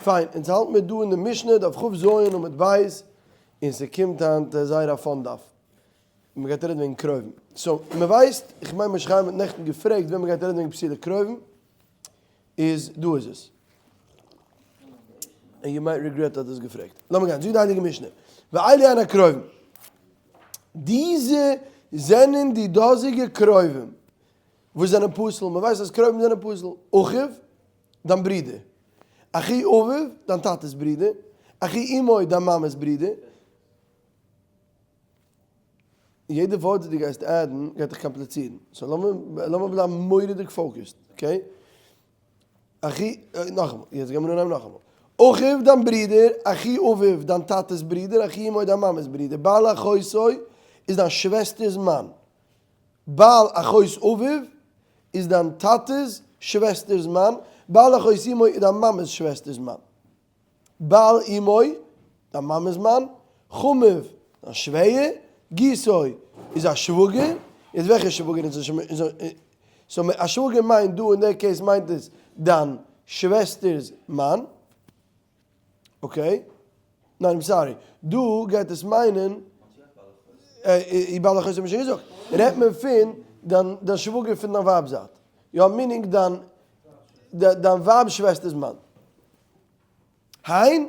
פיין, אונז האלט מיר דא אין די משנה דף כ"ז עמוד ב', און ס'קומט היינט זייער א fun דף. מ'גייט רעדן וועגן קרובים. so, מ'ווייסט, איך מיין משה חיים האט נעכטן געפרעגט ווען מ'גייט רעדן וועגן פסולי קרובים, איז דא איז עס. And you might regret האט עס געפרעגט. לאמיר גיין, זאגט די הייליגע משנה, ואלו הן הקרובים. דיזע זענען די דאזיגע קרובים וואס זענען פסול, מ'ווייסט אז קרובים זענען פסול, אחיו, דיין ברודער, אחי אביו, דיין טאטע'ס ברודער, אחי אמו, דיין מאמע'ס ברודער, יעדע ווארט וואס דו גייסט add ן גייט דיך קאמפליצירן, so לאמיר בלייבן מורא'דיג focused, okay? אחי, נאכאמאל, יעצט גיימיר אנהייבן נאכאמאל. אחיו דיין ברודער, אחי אביו דיין טאטע'ס ברודער, אחי אמו דיין מאמע'ס ברודער, בעל אחותו איז דיין שוועסטער'ס מאן, בעל אחות אביו איז דיין טאטע'ס שוועסטער'ס מאן, בעל אחות אמו איז דיין מאמע'ס שוועסטער'ס מאן. בעל אמו, דיין מאמע'ס מאן, חמיו, דיין שווער, גיסו, איז א שוואגער, איז וועלכע שוואגער איז so א שוואגער מיינט דא אין די case מיינט עס דיין שוועסטער'ס מאן, okay? ניין I'm sorry, דא גייט עס מיינען, בעל אחות האט מען שוין געזאגט, רעדט מען פון דיין שוואגער פון דיין ווייב'ס זייט, יא meaning דיין דיין ווייב'ס שוועסטער'ס מאן. הן,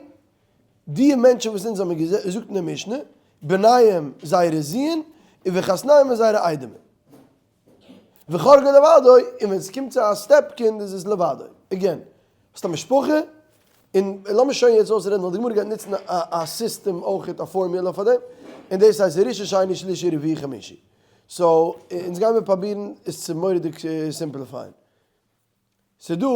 די מענטשן וואס אונז האבן געזאגט אין די משנה, בניהם זייערע זיהן, און וחתניהם און זייערע איידעמער. וחרגו לבדו, און ווען עס קומט צו א step קינד איז עס לבדו. Again, האסט א משפחה, און לאמיר שוין יעצט אויסרעדן ווייל די גמרא גייט נוצן א סיסטעם אויכעט, א פארמיולא פאר דעם, און דאס הייסט ראשון שני שלישי רביעי חמישי. So, אונז גיימיר פראבירן עס צו מורא'דיג simplify ען. ס'דא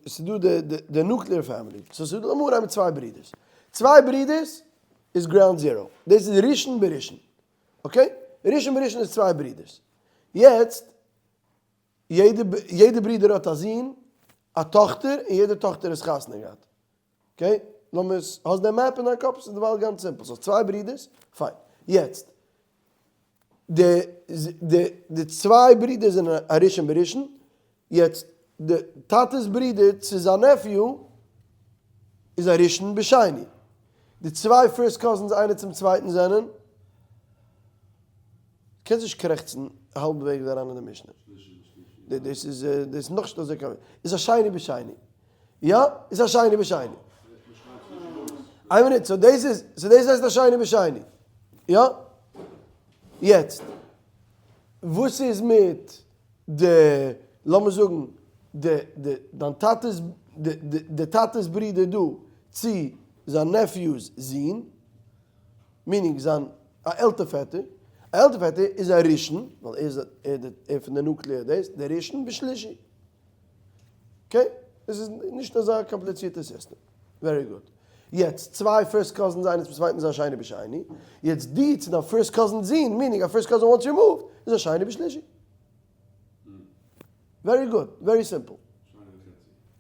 ס'דא די nuclear family, so ס'דא לאמיר אנהייבן מיט צוויי ברידערס, צוויי ברידערס איז ground zero, דאס איז ראשון בראשון, okay? ראשון בראשון איז צוויי ברידערס, יעצט יעדע יעדע ברודער האט א זון, א טאכטער, און יעדע טאכטער איז חתונה געהאט, okay? לאמיר עס, האסט די map אין דיין קאפ? ס'איז דערווייל גאנץ simple, so צוויי ברידערס, פיין, יעצט די די די צוויי ברידער זענען א ראשון בראשון, יעצט די טאטע'ס ברודער צו זיין nephew איז א ראשון בשני, די צוויי first cousins איינער צום צווייטן זענען, קענסט נישט קרעכצן האלב וועגס אריין אין די משנה, דאס איז דאס איז נאכנישט אזוי קיין, איז א שני בשני, יא? איז א שני בשני. איין מינוט, so דאס איז, so דאס הייסט א שני בשני. יא? יעצט, וואס איז מיט די, לאמיר זאגן, די, די, דיין טאטע'ס, די, די, די טאטע'ס ברודער דא, צו זיין nephew's זון, meaning זיין א עלטער פעטער, א עלטער פעטער איז א ראשון, ווייל ער איז ער פון די nuclear דאס, דער ראשון בשלישי. Okay? עס איז נישט אזא קאמפליצירטע סיסטעם. Very good. יעצט, צוויי first cousins איינער צום צווייטן איז א שני בשני. יעצט דו צו דיין first cousin's זון, meaning א first cousin once removed, איז א שני בשלישי. Very good. Very simple.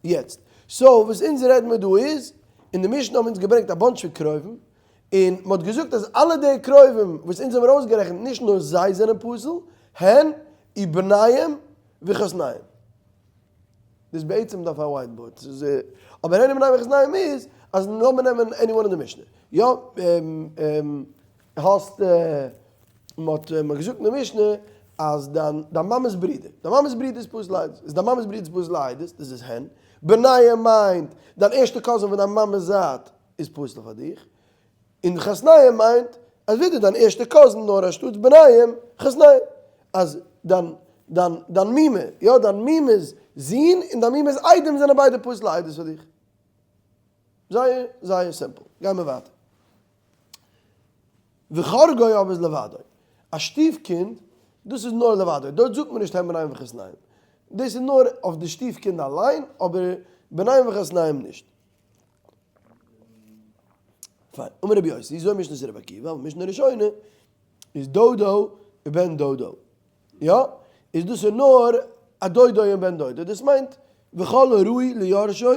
יעצט, so וואס אונז רעדן מיר דא איז, אין די משנה האבן אונז געברענגט א bunch פון קרובים, און מען האט געזאגט אז אלע די קרובים וואס אונז האבן אויסגערעכנט נישט נאר זיי זענען פסול, הן ובניהם וחתניהם. דאס בעצם דארף א white board, ס'איז אבער הן ובניהם וחתניהם איז אז לאמיר נעמען any one אין די משנה, יא האסט מ'האט מ'האט געזאגט אין די משנה אז דיין דיין מאמע'ס ברודער, דיין מאמע'ס ברודער איז פסול לעדות, איז דיין מאמע'ס ברודער איז פסול לעדות, דאס איז הן, בניהם מיינט דיין ערשטע cousin פון דיין מאמע'ס זייט איז פסול פאר דיך, און חתניהם מיינט אז ווידער דיין ערשטע cousin נאר אנשטאטס בניהם חתניהם, אז דיין דיין דיין מומע, יא דיין מומע'ס זון און דיין מומע'ס איידעם זענען ביידע פסול לעדות פאר דיך. זייער זייער simple. גיימער ווייטער. וחרגו אבער איז לבדו. א שטיף קינד, דאס איז נאר לבדו, דארט זאגט מען נישט הן בניהם וחתניהם. דאס איז נאר אויף די שטיף קינד אליין, אבער בניהם וחתניהם נישט. פיין, אמר רבי יוסי, זו משנת רבי עקיבא, אבל משנה ראשונה איז דודו ובן דודו. יא? איז דאס איז נאר א דודו און בן דודו, דאס מיינט וכל הראוי ליורשו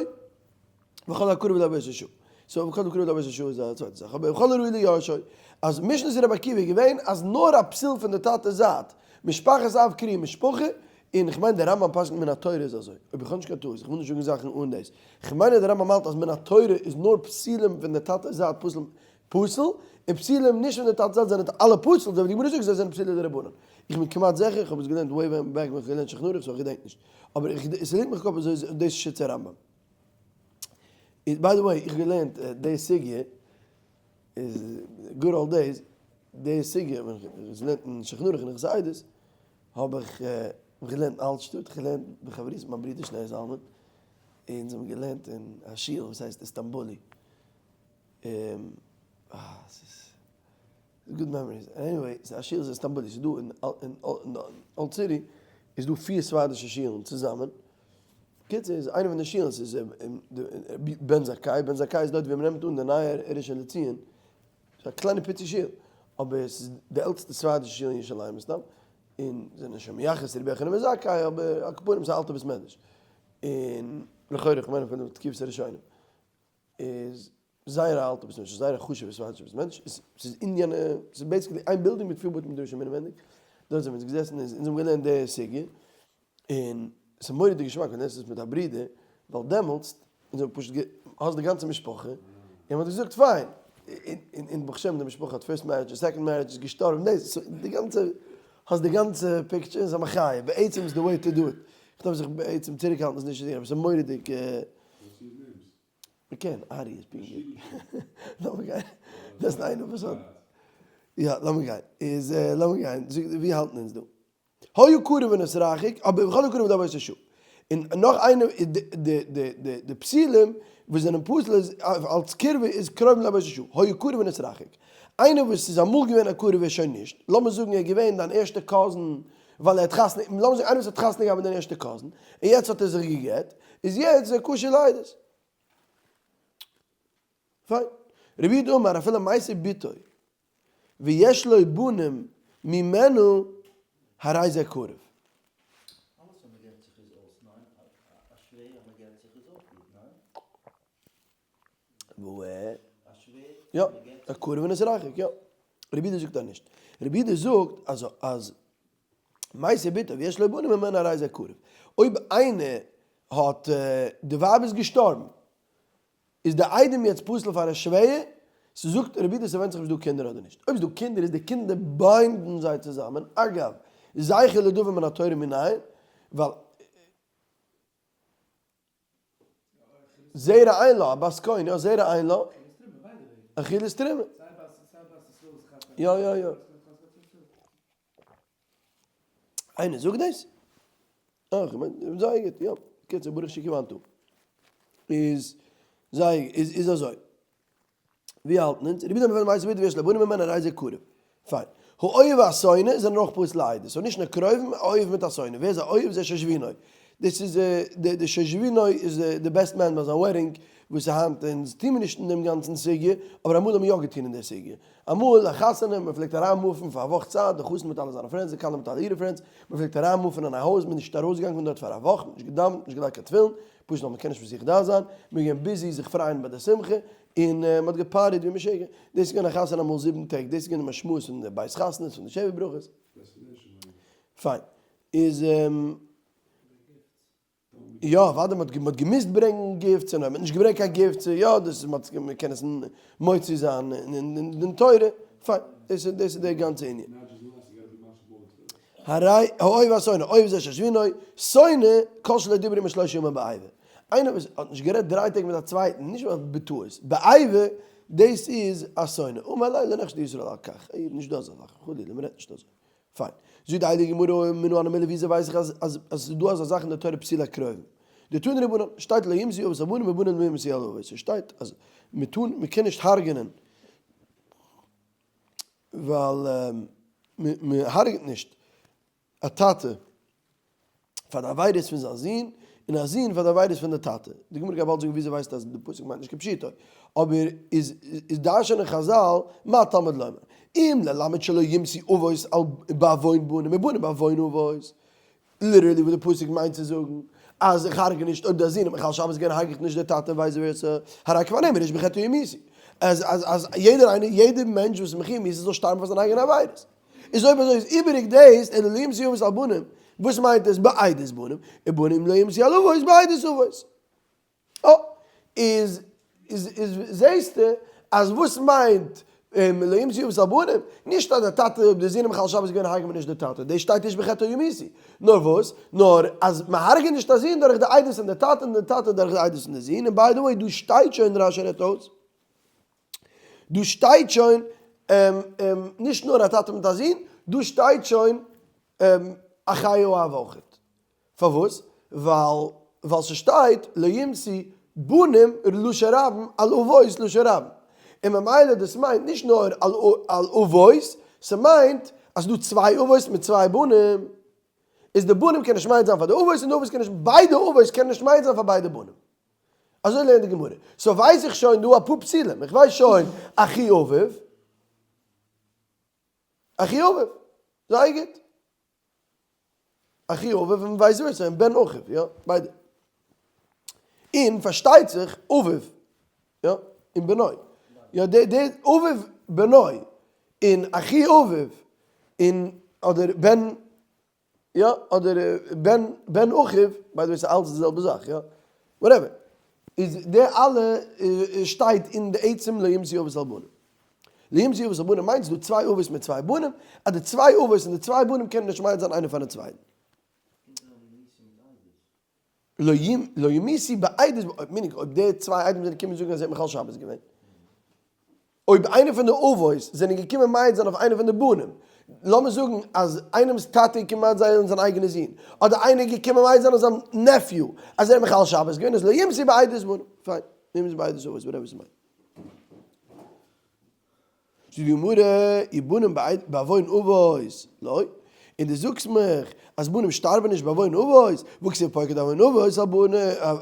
וכל הקרוב אליו באותה שעה. So וכל הקרוב אליו באותה שעה איז א צווייטע זאך, אבער וכל הראוי ליורשו, אז משנת רבי עקיבא איז געווען אז נאר א פסול פון די טאטע'ס זייט, משפחת אב קרי משפחה. און איך מיין דער רמב ם פסק'נט מן התורה איז אזוי, אויב איך האב נישט קיין טעות, איך וויל נישט זאגן זאכן אן דאס, איך מיין אז דער רמב ם האלט אז מן התורה איז נאר פסולים פון די טאטע'ס זייט פסול פסול, און פסולים נישט פון די טאטע'ס זייט זענען אלע פסול, אזוי ווי די גמרא זאגט זיי זענען פסולי דרבנן. איך בין כמעט זיכער, איך האב עס געלערנט way back ווען איך האב געלערנט שולחן ערוך so איך געדענק נישט, אבער איך עס ליגט מיך אין קאפ אזוי איז דאס שיטת הרמב ם. by the way, איך האב געלערנט די סוגיא איז good old days, די סוגיא ווען איך האב עס געלערנט אין שולחן ערוך אין הלכות עדות, האב איך געלערנט אין אלט שטאט, איך האב געלערנט בחברותא מיט מיין ברודער שניאור זלמן, און זיי האבן געלערנט אין א שול וואס הייסט איסטאנבולי, און אה ס'איז good memories, anyway ס'איז א שול איז איסטאנבולי, ס'איז דא אין old city איז דא פיר ספרדישע שולן צוזאמען, קיצור איז איינע פון די שולן ס'איז בן זכאי, בן זכאי איז דארט ווי מ'נעמט אן די נייע ראשון לציון, ס'איז א קליינע פיצי שול, אבער ס'איז די עלטסטע ספרדישע שול אין ירושלים מסתם, און זענען שוין מייחס צו רבי יוחנן בן זכאי, אבער על כל פנים ס'איז א אלטע בית מדרש, און לכאורה איך מיין פון די תקופת הראשונים, איז זייער א אלטע בית מדרש, זייער א חשוב'ע ספרדישע בית מדרש, ס'איז אין יענע, ס'איז basically איין בילדינג מיט פיר בתי מדרשים אינעווענדיג, דארט זענען מיר אונז געזעסן און אונז האבן געלערנט די סוגיא, און ס'איז מורא'דיג געשמאק ווען דו לערנסט עס מיט א ברודער, ווייל דעמאלטסט אונז האבן פשוט גע, האסט די גאנצע משפחה, און מ'האט געזאגט פיין, און און ברוך השם די משפחה האט first marriage און second marriage איז געשטארבן דאס, so די גאנצע, האסט די גאנצע picture, ס'איז א מחיה, בעצם איז די way to do it, כ'דארף זיך בעצם צוריקהאלטן עס נישט צו טון, אבער ס'איז מורא'דיג. מ'קען, ארי איז פונקט גוט. לאמיר גיין, דאס איז איינער וואס האט, יא לאמיר גיין, איז לאמיר גיין, ווי האלטן אונז דא? היה קרוב ונתרחק, אבער וכל הקרוב לדבר אותו שעה. און נאך איינער, די פסולים וואס זענען פסול איז אלס קירבה איז קרובים לדבר אותו שעה, היה קרוב ונתרחק. איינער וואס איז אמאל געווען א קרוב איז שוין נישט, לאמיר זאגן ער איז געווען דיין ערשטע cousin ווייל ער האט חתונה, לאמיר זאגן איינער וואס האט חתונה געהאט מיט דיין ערשטע cousin, און יעצט האט ער זיך גע'גט, איז יעצט איז ער כשר לעדות. פיין. רבי יהודה אמר אפילו מתה בתו ויש לו בנים ממנו הרי זה קרוב. אלעס ווען מ'גט זיך איז אויס, ניין? א שווער אז מ'גט זיך איז אויך גוט, ניין? וואו? א שווער יא, ווען מ'גט א קרוב און עס איז רחוק, יא. רבי יהודה זאגט אז נישט. רבי יהודה זאגט אז אז מתה בתו ויש לו בנים ממנו הרי זה קרוב. אויב איינער האט די ווייב איז געשטארבן איז די איידעם יעצט פסול פאר א שווער? ס'זאגט רבי יהודה ס'ווענדט זיך אויב ס'דא קינדער אדער נישט. אויב ס'דא קינדער איז די קינדער ביינדן זיי צוזאמען, אגב, זכר לדבר מן התורה מנין, ווייל זרע אין לה, א בת כהן, יא זרע אין לה, אכילת תרומה. יא יא יא. איינער זאגט דאס? אה, איך מיין, זייער גוט, יא. קיצור, ברוך שכיוונתו. איז זייער, איז איז אזוי. ווי האלטן אונז? רבי דוד בן מייסד ויש לבנים ממנו הרי זה קרוב. פיין. האויב והשונא זענען אויך פסול לעדות. so נישט נאר קרובים, א אויב מיט א שונא. ווער איז א אויב? זה שושבינו. דאס איז די די שושבינו איז די best man ביי זיין wedding, וואס איז היינט אונז טוהן מיר נישט אין דעם גאנצן סוגיא, אבער אמאל האט מען יא געטוהן אין די סוגיא. אמאל א חתונה, מען פלעגט אריין move ן פאר א וואך צייט, די חתן מיט אלע זיינע friends, די כלה מיט אלע אירע friends, מען פלעגט אריין move ן אין א הויז, מען איז נישט ארויסגעגאנגען פון דארט פאר א וואך, מען האט נישט געדאווענט, נישט געלייגט קיין תפילין, פשוט ווייל מען קען נישט מסיח דעת זיין, מען איז געווען busy זיך פרייען ביי די שמחה, און מען האט גע party ט ווי משוגע. דאס איז געווען א חתונה אמאל זיבן טעג, דאס איז געווען די משמעות פון די בית חתנות, פון די שבע ברכות. פיין. איז. יא אוודאי מען האט געמוזט ברענגן gifts און אויב מען האט נישט געברענגט קיין gifts יא דאס איז מען קען עס מוציא זיין אין דין תורה, פיין דאס איז דאס איז די גאנצע ענין. הרי האויב השונא אויב זה שושבינו שונא כל שלא דיבר עמו שלושה ימים באיבה, איינער וואס האט נישט גערעדט דריי טעג מיט א צווייטן נישט ווייל בטעות באיבה דאס איז א שונא, אמר ליה לא נחשדו ישראל על כך, נישט דא אזא זאך חלילה מען רעדט נישט אזוי. פיין. זאגט די הייליגע גמרא, מנא הני מילי וויאזוי ווייס איך אז אז ס'איז דא אזא זאך אין די תורה פסולי קרובים? דתנו רבנן, שטייט לא יומתו אבות על בנים ובנים לא יומתו על אבות, ס'שטייט אז מ'טאר מ'קען נישט הרג'נען ווייל מ'הרג'נט נישט א טאטע פאר די עבירות פון זיין זון, און א זון פאר די עבירות פון די טאטע. די גמרא גייט באלד זאגן וויאזוי ווייסטו אז די פסוק מיינט נישט כפשוטו. אבער איז איז דרש'נען חזל מה תלמוד לומר, אם ללמד שלא יומתו אבות על בעוון בנים ובנים בעוון אבות. literally וואס די פסוק מיינט צו זאגן, אז איך הרג'ע נישט אויב די זון האט מחלל שבת געווען הרג'ע איך נישט די טאטע און vice versa, הרי כבר נאמר איש בחטאו ימותו. אז אז אז יעדער איינער יעדער מענטש וואס איז מחויב מיתה זאל שטארבן פאר זיינע אייגענע עבירות. איז אויב אזוי איז איבעריג דאס אלא לא יומתו אבות על בנים. וואס מיינט עס בעדות בנים? ובנים לא יומתו על אבות בעדות אבות. אה, איז איז איז זעהסטו אז וואס מיינט לא יומתו אבות על בנים? נישט אז די טאטע אויב די זון איז מחלל שבת געווען הרג'ט מען נישט די טאטע, דאס שטייט נישט בחטא יומתו. נאר וואס? נאר אז מען הרג'ט נישט א זון דורך די עדות פון די טאטע און די טאטע דורך די עדות פון די זון, און by the way דא שטייט שוין רש"י רעדט אויס. דא שטייט שוין נישט נאר א טאטע מיט א זון, דא שטייט שוין אחי האב אויכעט. פארוואס? ווייל ווייל ס'שטייט לא יומתו בנים לשון רבים על אבות לשון רבים. און ממילא דאס מיינט נישט נאר על אבות, ס'מיינט אז ס'דא צוויי אבות מיט צוויי בנים. איז די בנים קען נישט מעיד זיין פאר די אבות און די אבות קען נישט ביידע אבות קענען נישט מעיד זיין פאר ביידע בנים. אזוי לערנט די גמרא. so ווייס איך שוין דא אפאר פסולים. איך ווייס שוין אחי אביו. אחי אביו. זייער גוט. אחי אביו און vice versa און בן אחיו. יא, ביידע. און פארשטייט זיך אביו. יא, און בנו. יא, די די אביו בנו און אחי אביו און אדער בן יא, אדער בן בן אחיו, by the way ס'איז אלץ די זעלבע זאך, יא, whatever, איז די אלע שטייט אין די עצם לא יומתו אבות על בנים. לא יומתו אבות על בנים מיינט ס'דא צוויי אבות מיט צוויי בנים, אז די צוויי אבות און די צוויי בנים קענען נישט מעיד זיין איינער פארן צווייטן. לא יומתו בעדות, meaning אויב די צוויי עדים זענען געקומען זאגן אז ער האט מחלל שבת געווען. אויב איינער פון די אבות זענען געקומען מעיד זיין אויף איינער פון די בנים, לאמיר זאגן אז איינעמ'ס טאטע איז געקומען מעיד זיין אויף זיין אייגענע זון, אדער איינער איז געקומען מעיד זיין אויף זיין nephew אז ער האט מחלל שבת געווען, איז לא יומתו בעדות בנים. פיין, לא יומתו בעדות אבות, whatever ס'מיינט. זאגט די גמרא, ובנים בעוון אבות לא, און דו זאגסט מיך אז בנים שטארבן נישט בעוון אבות, והכתיב פוקד עוון אבות על בנים,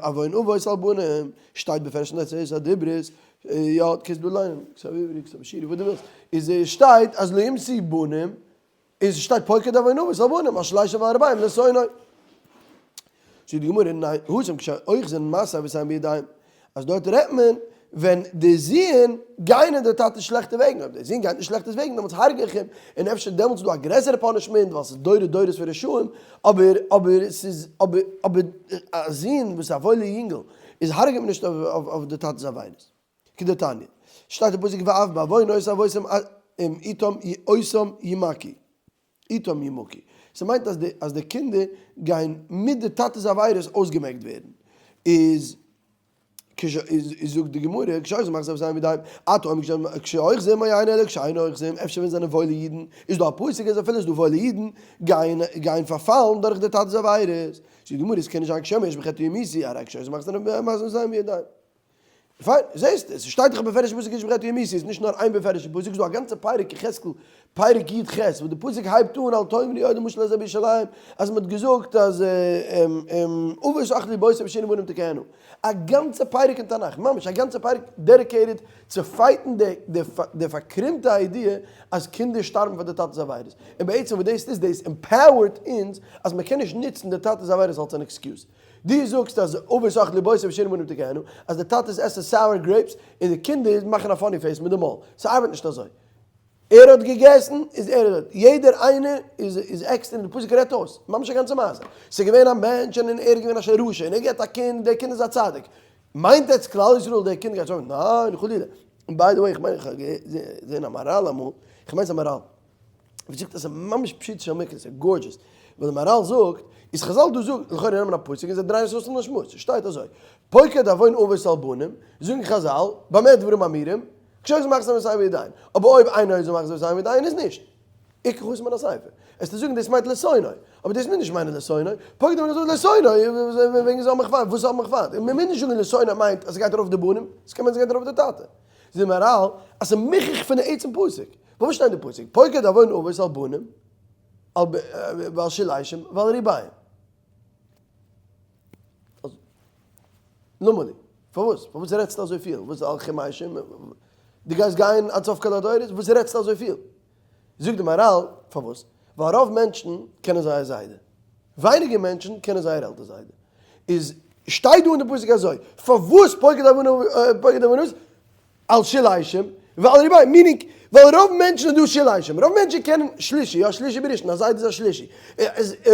עוון אבות על בנים, שטייט בפירוש אין די עשרת הדיברות, יא, קענסט דא ליינען, כתב עברי, כתב אשורי, וואס דו ווילסט, איז שטייט אז לא יומתו בנים, איז שטייט פוקד עוון אבות על בנים, על שלשיהם ועל רביעים לשונאו. זאגט די גמרא, ניין, התם כשאוחזין מעשה אבותיהם בידיהם, אז דארט רעדט מען ווען די זוהן גייען אין די טאטע'ס שלעכטע וועגן, אויב די זוהן גייט אין שלעכטע וועגן דעמאלטס הרג'ע איך אים, און אפשר דעמאלטס איז דא א גרעסערע punishment ווייל ס'איז דורי דורות פון רשעים, אבער אבער ס'איז אבער אבער א זוהן וואס איז א וואוילע יונגעל איז הרג'עט מען נישט אויף די טאטע'ס עבירות. כדתניא, שטייט אין פסוק ואף בעוונות אבותם איתם אותם ימכו. איתם ימכו. ס'מיינט אז די אז די קינדער גייען מיט די טאטע'ס עבירות אויסגעמעקט ווערן. איז כש איז זאגט די גמרא כשאוחזין מעשה אבותיהם בידיהם אתה אומר כשאוחזין או אינו אלא כשאין אוחזין אפשר ווען זענען וואוילע אידן איז דא א פסוק אז אפילו איז דא וואוילע אידן גייען גייען פארפאלן דורך די טאטע'ס עבירות. זאגט די גמרא עס קען נישט זיין כשאומר איש בחטאו יומתו הרי כשאוחזין מעשה אבותיהם בידיהם. פיין, זעסט, עס שטייט דאך א בפירוש'ע פסוק איש בחטאו יומתו, איז נישט נאר איין בפירוש'ע פסוק, ס'איז דא א גאנצע פרק יחזקאל, פרק י"ח, וואס די פסוק הייבט אן אל תאמרו עוד המשל הזה בירושלים, אז מ'האט געזאגט אז אבות אכלו בשר ושנים בנים תקהינה. א גאנצע פרק אין תנך, ממש א גאנצע פרק dedicated צו fight ן די פארקרומטע idea אז קינדער שטארבן פאר די טאטע'ס עבירות. און בעצם וואס דאס איז, דאס empower ט אונז אז מ'קען נישט נוצן די טאטע'ס עבירות אלס אן excuse. דו זאגסט אז אבות אכלו בשר ושנים בנים תקהינה, אז די טאטעס עסן sour grapes און די קינדער מאכן א funny face מיט די מויל. ס'ארבעט נישט אזוי. ער האט געגעסן איז ער האט, יעדער איינער איז איז עקסטער און די פסוק רעדט אויס. ממש א גאנצע מעשה. ס'איז געווען א מענטש און ער איז געווען א רשע און ער געהאט א קינד, דער קינד איז א צדיק. מיינט עטס כלל ישראל דער קינד גייט זאגן ניין חלילה. און by the way איך מיין איך האב געזען א מהר"ל אמאל, איך מיין ס'איז א מהר"ל. וואס זאגט אז ס'איז ממש פשוטו של מקרא, ס'איז gorgeous. וואס די מהר"ל זאגט, איז חז"ל דא זאגט, לכאורה נעמען א פסוק און זיי דרייען עס אויס אין משמעות, ס'שטייט אזוי, פוקד עוון אבות על בנים, זאגן חז"ל, במה דברים אמורים, כשאוחזין מעשה אבותיהם בידיהם, אבער אויב אין אוחזין מעשה אבותיהם בידיהם איז נישט. עיקר חסר מן הספר. עס צו זאגן דאס מיינט לשונאו, אבער דאס מוז נישט מיינען לשונאו, פוקד עוון אבות לשונאו, וועגן זיי האבן מיך פיינט, וואס האבן מיך פיינט? מען מוז נישט זאגן לשונאו מיינט אז ס'גייט ארויף די בנים, ס'קען מיינען ס'גייט ארויף די טאטע. זאגט די מהר"ל אז ס'איז מוכרח פון די עצם פסוק. וואס שטייט אין די פסוק? פוקד עוון אבות על בנים, ועל שלשים ועל ריבעים. למה לי? פארוואס? פארוואס רעדסטו אזויפיל? וואס על חמשים? דו גייסט גיין עד סוף כל הדורות? וואס רעדסטו אזויפיל? זאגט די מהר"ל, פארוואס? ווייל רוב מענטשן קענען זייער זיידע. ווייניגער מענטשן קענען זייער עלטער זיידע. איז שטייט דא אין די פסוק אזוי, פארוואס פוקד עוון אבות על שלשים ועל ריבעים? meaning, ווייל רוב מענטשן איז דא שילשים, רוב מענטשן קענען שלישי, יא שלישי בראשון, א זיידע איז א שלישי,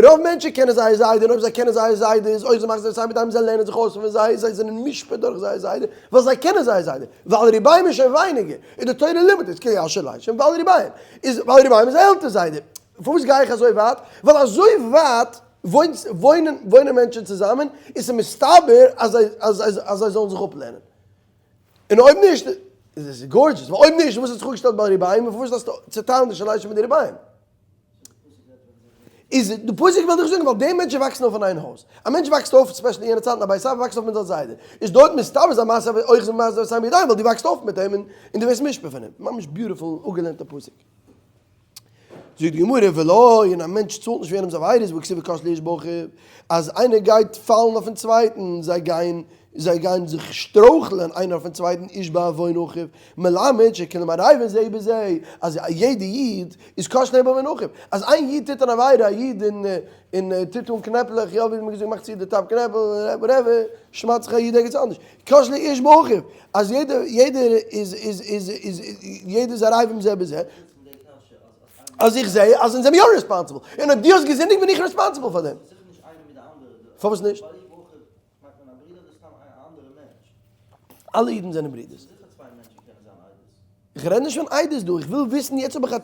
רוב מענטשן קענען זייער זיידע און אויב זיי קענען זייער זיידע איז אויך זיי מאכן זיי סיי מיט איינעם זיי לערנען זיך אויס פון זיי, זיי זענען מושפע דורך זייער זיידע ווייל זיי קענען זייער זיידע, ועל רובם איז שוין ווייניגער, איז די תורה לימיטעד, כאילו יא שילשים, ועל רובם איז ועל רובם איז א עלטער זיידע, פארוואס גיי איך אזוי ווייט? ווייל אזוי ווייט וואוינען וואוינען מענטשן צוזאמען איז ס'מסתבר אז זיי זאלן זיך אפלערנען. און אויב נישט, איז עס gorgeous, ווייל אויב נישט, וואס האט זיך אפגעשטעלט ביי רביים, און פארוואס דארפסטו צעטיילן די שלשים מיט די רביים? איז די פסוק וויל דיך זאגן, ווייל די מענטשן וואקסן אויף אין איין הויז. א מענטש וואקסט אויף, especially אין יענע צייטן, א בית אב וואקסט אויף מיט זיין זיידע. איז דארט מסתבר זיין מעשה אויך זיין מעשה זיין בידיים, ווייל דו וואקסט אויף מיט אים און דו ווערסט מושפע פון אים. ממש beautiful אפגעלערנטע פסוק. זאגט די גמרא, ולא, און א מענטש צאלט נישט פאר יענעמ'ס עבירות, והכתיב וכשלו איש באחיו, אז איינער גייט פאלן אויפן צווייטן, זיי גייען זיי גייען זיך שטרויכלען איינער אויפן צווייטן איש בעוון אחיו, מלמד שכולם ערבים זה בזה, אז יעדע איד איז כשלו בעוון אחיו, אז איין איד טוט אן עבירה, א איד אין אין טוט אן קנעפלעך, יא ווי מ'האט געזאגט מאכט צו די top קנעפל, whatever, שמד'ט זיך א איד ערגעץ אנדערש, כשלו איש באחיו, אז יעדער יעדער איז איז איז איז יעדער איז ערבים זה בזה. אז איך זע אז אונז זעמיר יא responsible, און אויב דו האסט געזינדיגט בין איך responsible פאר דעם. פארוואס נישט? אלע אידן זענען ברידערס. איך רעד נישט פון עדות דא, איך וויל וויסן יעצט האב איך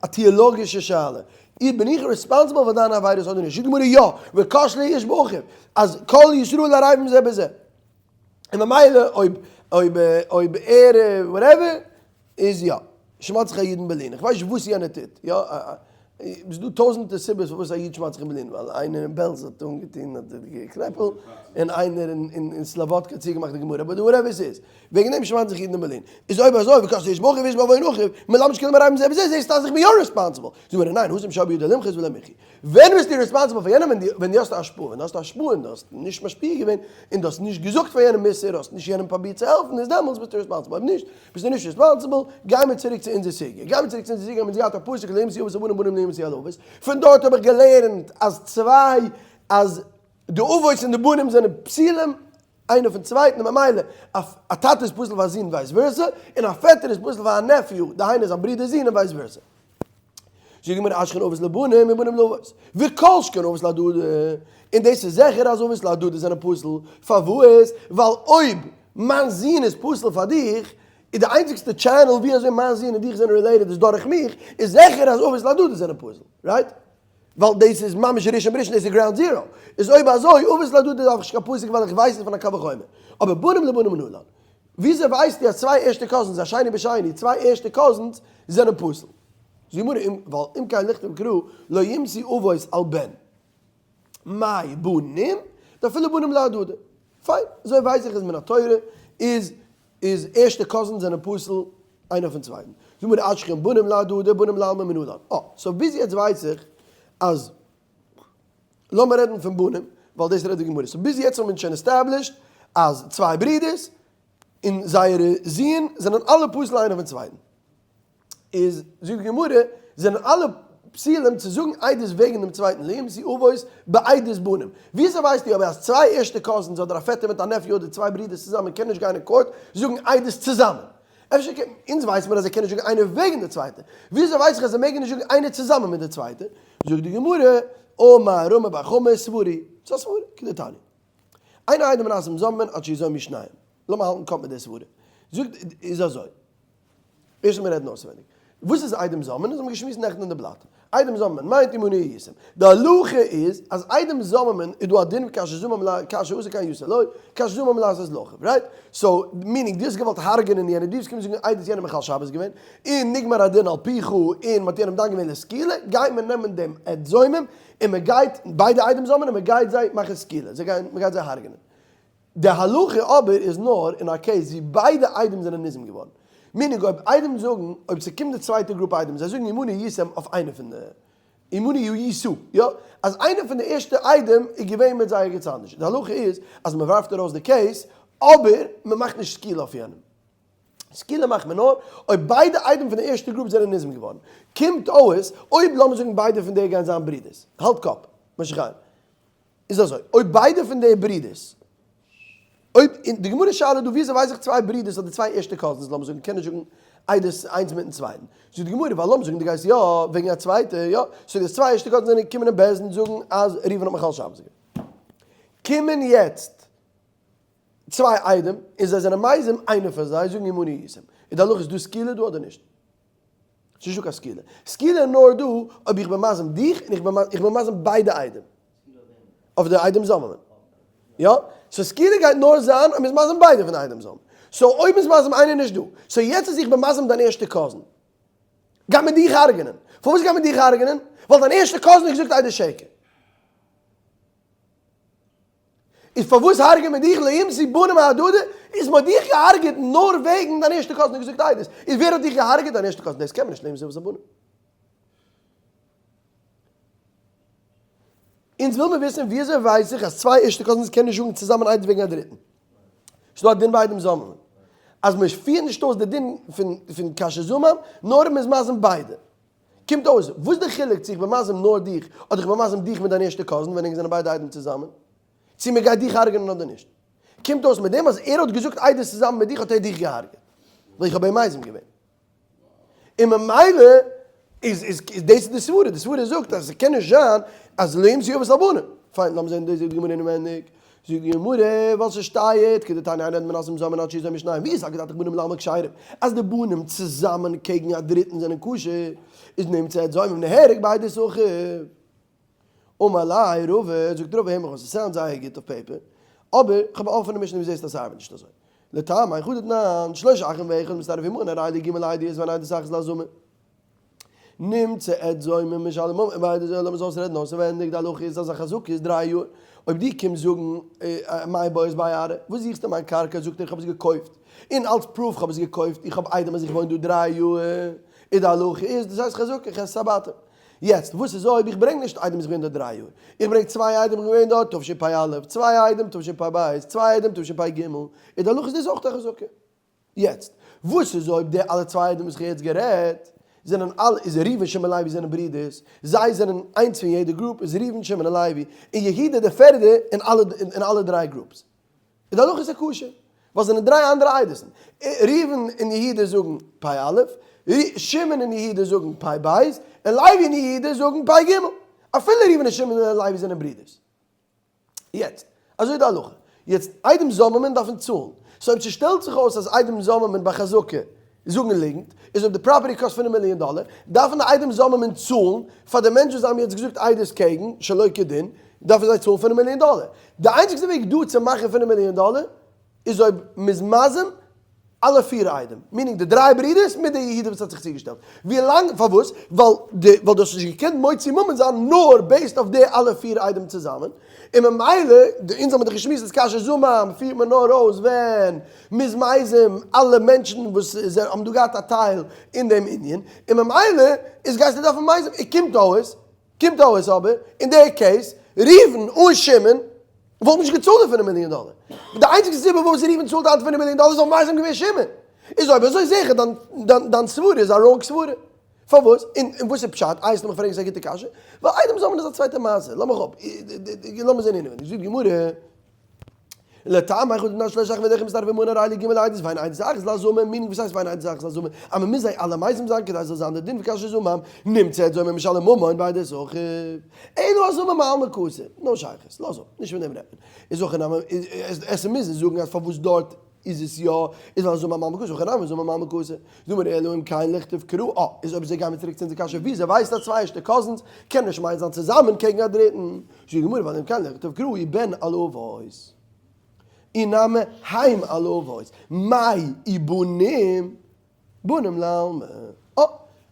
א טעאלאגישע שאלה, בין איך responsible פאר דיינע עבירות אדער נישט? זאגט די גמרא יא, וכשלו איש באחיו, אז כל ישראל ערבים זה בזה. און ממילא אויב אויב אויב ער whatever איז יא. שמד'ט זיך א איד אין בערלין, איך ווייס נישט וואס יענער טוט, יא, ס'איז דא טויזענטער סיבות פארוואס א איד שמד'ט זיך אין בערלין, ווייל איינער אין בעלז האט אנגעטון די קנעפל, און איינער אין סלאבאדקע האט צוגעמאכט די גמרא, but whatever ס'איז, וועגן דעם שמד'ן זיך אידן אין בערלין. איז אויב אזוי, וכשלו איש באחיו ואיש בעוון אחיו, מלמד שכולם ערבים זה בזה, זעסטו אז איך בין יא responsible. זאגט מיר ניין, התם שהיה בידו למחות ולא מיחי. ווען ביסטו responsible פאר יענעם? ווען דו האסט א השפעה, ווען דו האסט א השפעה און דו האסט נישט משפיע געווען, און דו האסט נישט געזאגט פאר יענעם מוסר, האסט נישט יענעם פרובירט צו העלפן, איז דעמאלטס ביסטו responsible, אויב נישט, ביסטו נישט responsible. גיימיר צוריק צו אונזער סוגיא, גיימיר צוריק צו אונזער סוגיא, האבן אונז געהאט א פסוק לא יומתו אבות על בנים בנים לא יומתו על אבות, פון דארט האב איך געלערנט אז צוויי, אז די אבות און די בנים זענען פסולים איינער פון צווייטן, און ממילא א טאטע איז פסול פאר א זון vice versa, און א פעטער איז פסול פאר א nephew, דהיינו זיין ברודער'ס זון און vice versa. זאגט די גמרא אשכול אבות לבנים ובנים לאבות, וכל שכן אבות להדדי, און דאס איז זיכער אז אבות להדדי זענען פסול, פארוואס? ווייל אויב מיין זון איז פסול פאר דיך, איז די איינציגסטע channel ווי אזוי מיין זון און דיך זענען related איז דורך מיך, איז זיכער אז אבות להדדי זענען פסול, right? ווייל דאס איז ממש ראשון בראשון, דאס איז ground zero. איז אויב אזוי, אבות להדדי דארף איך נישט קיין פסוק ווייל איך ווייס עס פון א קל וחומר. אבער בנים לבנים מנלן. וויאזוי ווייסטו אז צוויי ערשטע cousins, א שני בשני, צוויי ערשטע cousins זענען פסול? זאגט די גמרא, ווייל אם כן לכתוב קרא לא יומתו אבות על בן. מאי בנים? דאפילו בנים להדדי. פיין, אזוי ווייס איך אז מן התורה איז איז ערשטע cousins זענען פסול איינער פון צווייטן. זאגט מיר אשכנ בנים להדדי בנים לעלמא מנלן. אה, so ביז יעצט ווייס איך אז לאמיר רעדן פון בנים, ווייל דאס רעדט די גמרא. so ביז יעצט האבן אונז שוין established אז צוויי ברידערס און זייערע זין זענען אלע פסול איינער פון צווייטן. איז זאגט די גמרא, זענען אלע פסולים צו זאגן עדות וועגן דעם צווייטן לא יומתו אבות בעדות בנים. וויאזוי ווייסטו אבער אז צוויי ערשטע cousins אדער א פעטער מיט א nephew אדער צוויי ברידערס צוזאמען קענען נישט גיין אין court זאגן עדות צוזאמען? אפשר קען, אונז ווייסט מיר אז זיי קענען נישט זאגן איינער וועגן די צווייטע, וויאזוי ווייס איך אז זיי מעגן נישט זאגן איינער צוזאמען מיט די צווייטע? זאגט די גמרא, אמר רמי בר חמא סברא, ס'איז א סברא, כדתניא. אין העדים נעשים זוממין עד שיזומו שניהם. לאמיר האלטן קאפ מיט די סברא. זאגט, איז אזוי. ערשט לאמיר רעדן אויסווענדיג. וואס איז עדים זוממין? דאס האבן מיר געשמועסט נעכטן אין די בלאט. עדים זוממין מיינט עמנו הייתם. די הלכה איז אז עדים זוממין איז דא א דין כאשר זמם ל כאשר עשה כן יעשה לו, כאשר זמם לעשות לאחיו. right? so, meaning דו האסט געוואלט הרג'נען יענעם, דו האסט געקומען זאגן עדות יענעם מחלל שבת געווען, און נגמר הדין על פיך, און מ'האט יענעם דן געווען לסקילה, גייט מען נעמען דעם עד זומם, און מ'גייט, ביידע עדים זוממין, און מ'גייט זיי מאכן סקילה, זיי גייען, מ'גייט זיי הרג'נען. די הלכה אבער איז נאר אין א case ווי ביידע עדים זענען ניזם געווארן. meaning אויב עדים זאגן, אויב ס'קומט די צווייטע גרופע עדים, זיי זאגן עמנו הייתם אויף איינע פון די, עמנו הייתו, יא, אז איינע פון די ערשטע עדים איז געווען מיט זיי ערגעץ אנדערש. די הלכה איז אז מ'ווארפט ארויס די case, אבער מ'מאכט נישט סקילה אויף יענעם. סקילה מאכט מען נאר אויב ביידע עדים פון די ערשטע group זענען ניזם געווארן. קומט אויס, אויב לאמיר זאגן ביידע פון די גייען זיין ברידערס, האלט קאפ, משך איין. איז אזוי, אויב ביידע פון די ברידערס. אויב אין די גמרא שאלה דא וויאזוי ווייס איך צוויי ברידערס אדער צוויי ערשטע cousins לאמיר זאגן קענען זאגן עדות איינס מיטן צווייטן, זאגט די גמרא ווייל לאמיר זאגן דו גייסט יא וועגן א צווייטע יא, so די צוויי ערשטע cousins זענען געקומען אין בית דין זאגן אז ראובן האט מחלל שבת געווען. קומען יעצט צוויי עדים און זיי זענען מזים איינער פון זיי זאגן עמנו הייתם. איז די הלכה איז דא סקילה דא אדער נישט? ס'נישט דא קיין סקילה. סקילה איז נאר דא אויב איך בין מזים דיך און איך בין מזים ביידע עדים. אויף די עדים זוממין. יא? so סקילה גייט נאר זיין אויב מ'איז מזים ביידע פון די עדים זוממין. so אויב מ'איז מזים איינער נישט דא. so יעצט אז איך בין מזים דיין ערשטע cousin. גייט מען דיך הרג'נען. פארוואס גייט מען דיך הרג'נען? ווייל דיין ערשטע cousin האט געזאגט עדות שקר. איז פארוואס הרג'ען מען דיך לא יומתו בנים אהדדי? איז מ'האט דיך געהארגעט נאר וועגן דיין ערשטע cousin האט געזאגט עדות. איז ווער האט דיך געהארגעט? דיין ערשטע cousin. דאס קען מען נישט לא יומתו אבות על בנים. אונז וויל מיר וויסן וויאזוי ווייס איך אז צוויי ערשטע cousins קענען נישט זאגן צוזאמען עדות וועגן א דריטן? ס'דא א דין ביי עדים זוממין אז מען פירט נישט אויס די דין פון כאשר זמם נאר מען איז מזים ביידע. קומט אויס וואס די חילוק צו איך בין מזים נאר דיך אדער איך בין מזים דיך מיט דיין ערשטע cousin ווען ענק זענען ביידע עדים צוזאמען? צו מען גייט דיך הרג'נען אדער נישט? קומט אויס מיט דעם אז ער האט געזאגט עדות צוזאמען מיט דיך האט ער דיך געהארגעט ווייל איך האב אים מזים געווען. און ממילא איז איז דאס איז די סברה, די סברה זאגט אז ס'קען נישט זיין אז לא יומתו אבות על בנים, פיין לאמיר זען דאס זאגט די גמרא אינעווייניג, זאגט די גמרא ווייל ס'שטייט כדתניא אין מנשאים זמין עד שיזומו שניים, ווי איז סלקא דעתך בנים לעלמא כשרים, אז די בנים צוזאמען קעגן א דריטן זענען כשר, איז נמצא עד זומם נהרג בעדות אחיו. אמר ליה רבא, זאגט רבא הער מיך אויס, עס sound זייער גוט אויף paper, אבער כ'האב א אפענע משנה ווי זעסט אז ס'ארבעט נישט אזוי. לטעמי' חדא תנן, שלושה אחים ואחד מצטרפין עמהן הרי אלו ג' עדיות ואין עדות אחת להזמה. נמצא עד זומם משלם ממון ובעדות זו לאמיר זיך אויסרעדן אויסעווענדיג די הלכה איז אז א חזקה איז דריי יאר, אויב דו קומסט זאגן מאי בעית בהאי ארעא, וואס זוכסטו מיין קרקע, זאגט ער איך האב עס געקויפט, און אלס proof כ'האב עס געקויפט, איך האב עדים אז איך וואוין דא דריי יאר, איז די הלכה איז דאס הייסט חזקה, חזקת הבתים. יעצט וואס איז אויב איך ברענג נישט עדים איז געווען דארט דריי יאר, איך ברענג צוויי עדים איז געווען דארט תשפ"א, צוויי עדים תשפ"ב, צוויי עדים תשפ"ג, איז די הלכה איז דאס אויך א חזקה. יעצט וואס איז אויב די אלע צוויי עדים וואס איך האב יעצט גערעדט זענען אלע איז ראובן שמעון לוי זענען ברידערס, זיי זענען איינס פון יעדע group איז ראובן שמעון און לוי, און יהודה די פערדע אין אלע אין אלע דריי groups. איז די הלכה איז כשר, ווייל זענען דריי אנדערע עדות'ן. ראובן און יהודה זאגן פ' א', שמעון און יהודה זאגן פ' ב', און לוי און יהודה זאגן פ' ג'. אפילו ראובן און שמעון און לוי זענען ברידערס. יעצט, אזוי איז די הלכה. יעצט, עדים זוממין דארפן צאלן. so אויב ס'שטעלט זיך אויס אז עדים זוממין ביי חזקה זאגן ליגנט, איז אויב די property קאסט פינף מיליאן דאלער, דארפן די עדים זוממין צאלן פאר די מענטש וואס זיי האבן יעצט געזאגט עדות קעגן, שלא כדין, דארפן זיי צאלן פינף מיליאן דאלער. די איינציגסטע וועג דא צו מאכן פינף מיליאן דאלער איז אויב מ'איז מזים אלע פיר עדים, meaning די דריי ברידערס מיט די יהודה וואס האט זיך צוגעשטעלט. ווי לאנג, פארוואס? ווייל די, ווייל דו האסט נישט געקענט מוציא ממון זיין נאר based אויף די אלע פיר עדים צוזאמען, און ממילא, די, אונז האבן דאך געשמועסט אז כאשר זמם פירט מען נאר אויס ווען מ'איז מזים אלע מענטשן וואס האבן דא געהאט א טייל אין דעם ענין, און ממילא איז גייסטו דארפן מזים, און קומט אויס, קומט אויס אבער, אין די case, ראובן אן שמעון וואלט נישט געצאלט די פינף מיליאן דאלער. די איינציגסטע סיבה פארוואס ראובן צאלט היינט פינף מיליאן דאלער איז ווייל מזים געווען שמעון. איז אויב אזוי זיכער דיין דיין דיין סברה איז א wrong סברה. פארוואס? און און וואס איז פשט? איי וועסטו מיך פרעגן ס'איז א גוטע קשיא. ווייל עדים זוממין איז א צווייטע מעשה. לאמיך אפ לאמיר זען אינעווייניג. זאגט די גמרא. לטעמיך דתנן שלשה אחים ואחד מצטרפין עמהן הרי אלו ג' עדיות ואין עדות אחת להזמה, meaning וואס הייסט ואין עדות אחת להזמה? אז מען מוז זיי אלע מזים זיין כדי ס'זאל זיין די דין וכאשר זמם נמצא עד זומם משלם ממון בעדות אחיו. אלא הזמה מעלמא קאתי, no שייכות, לאז אפ, נישט פון דעם רעדט מען. איז הכא נמי, עס מוז זאגן אז פארוואס דארט איז עס יא, איז ווייל הזמה מעלמא קאתי, הכא נמי הזמה מעלמא קאתי. דאמר אלא אם כן לכתוב קרא, אה, איז אויב אזוי גיימיר צוריק צו אונזער קשיא וויאזוי ווייסט אז צוויי ערשטע cousins קענען נישט מעיד זיין צוזאמען קעגן א דריטן? זאגט די גמרא ווייל אם כן לכתוב קרא ובן על אבות אי נמי הם על אבות מאי ובנים בנים לעלמא. אה,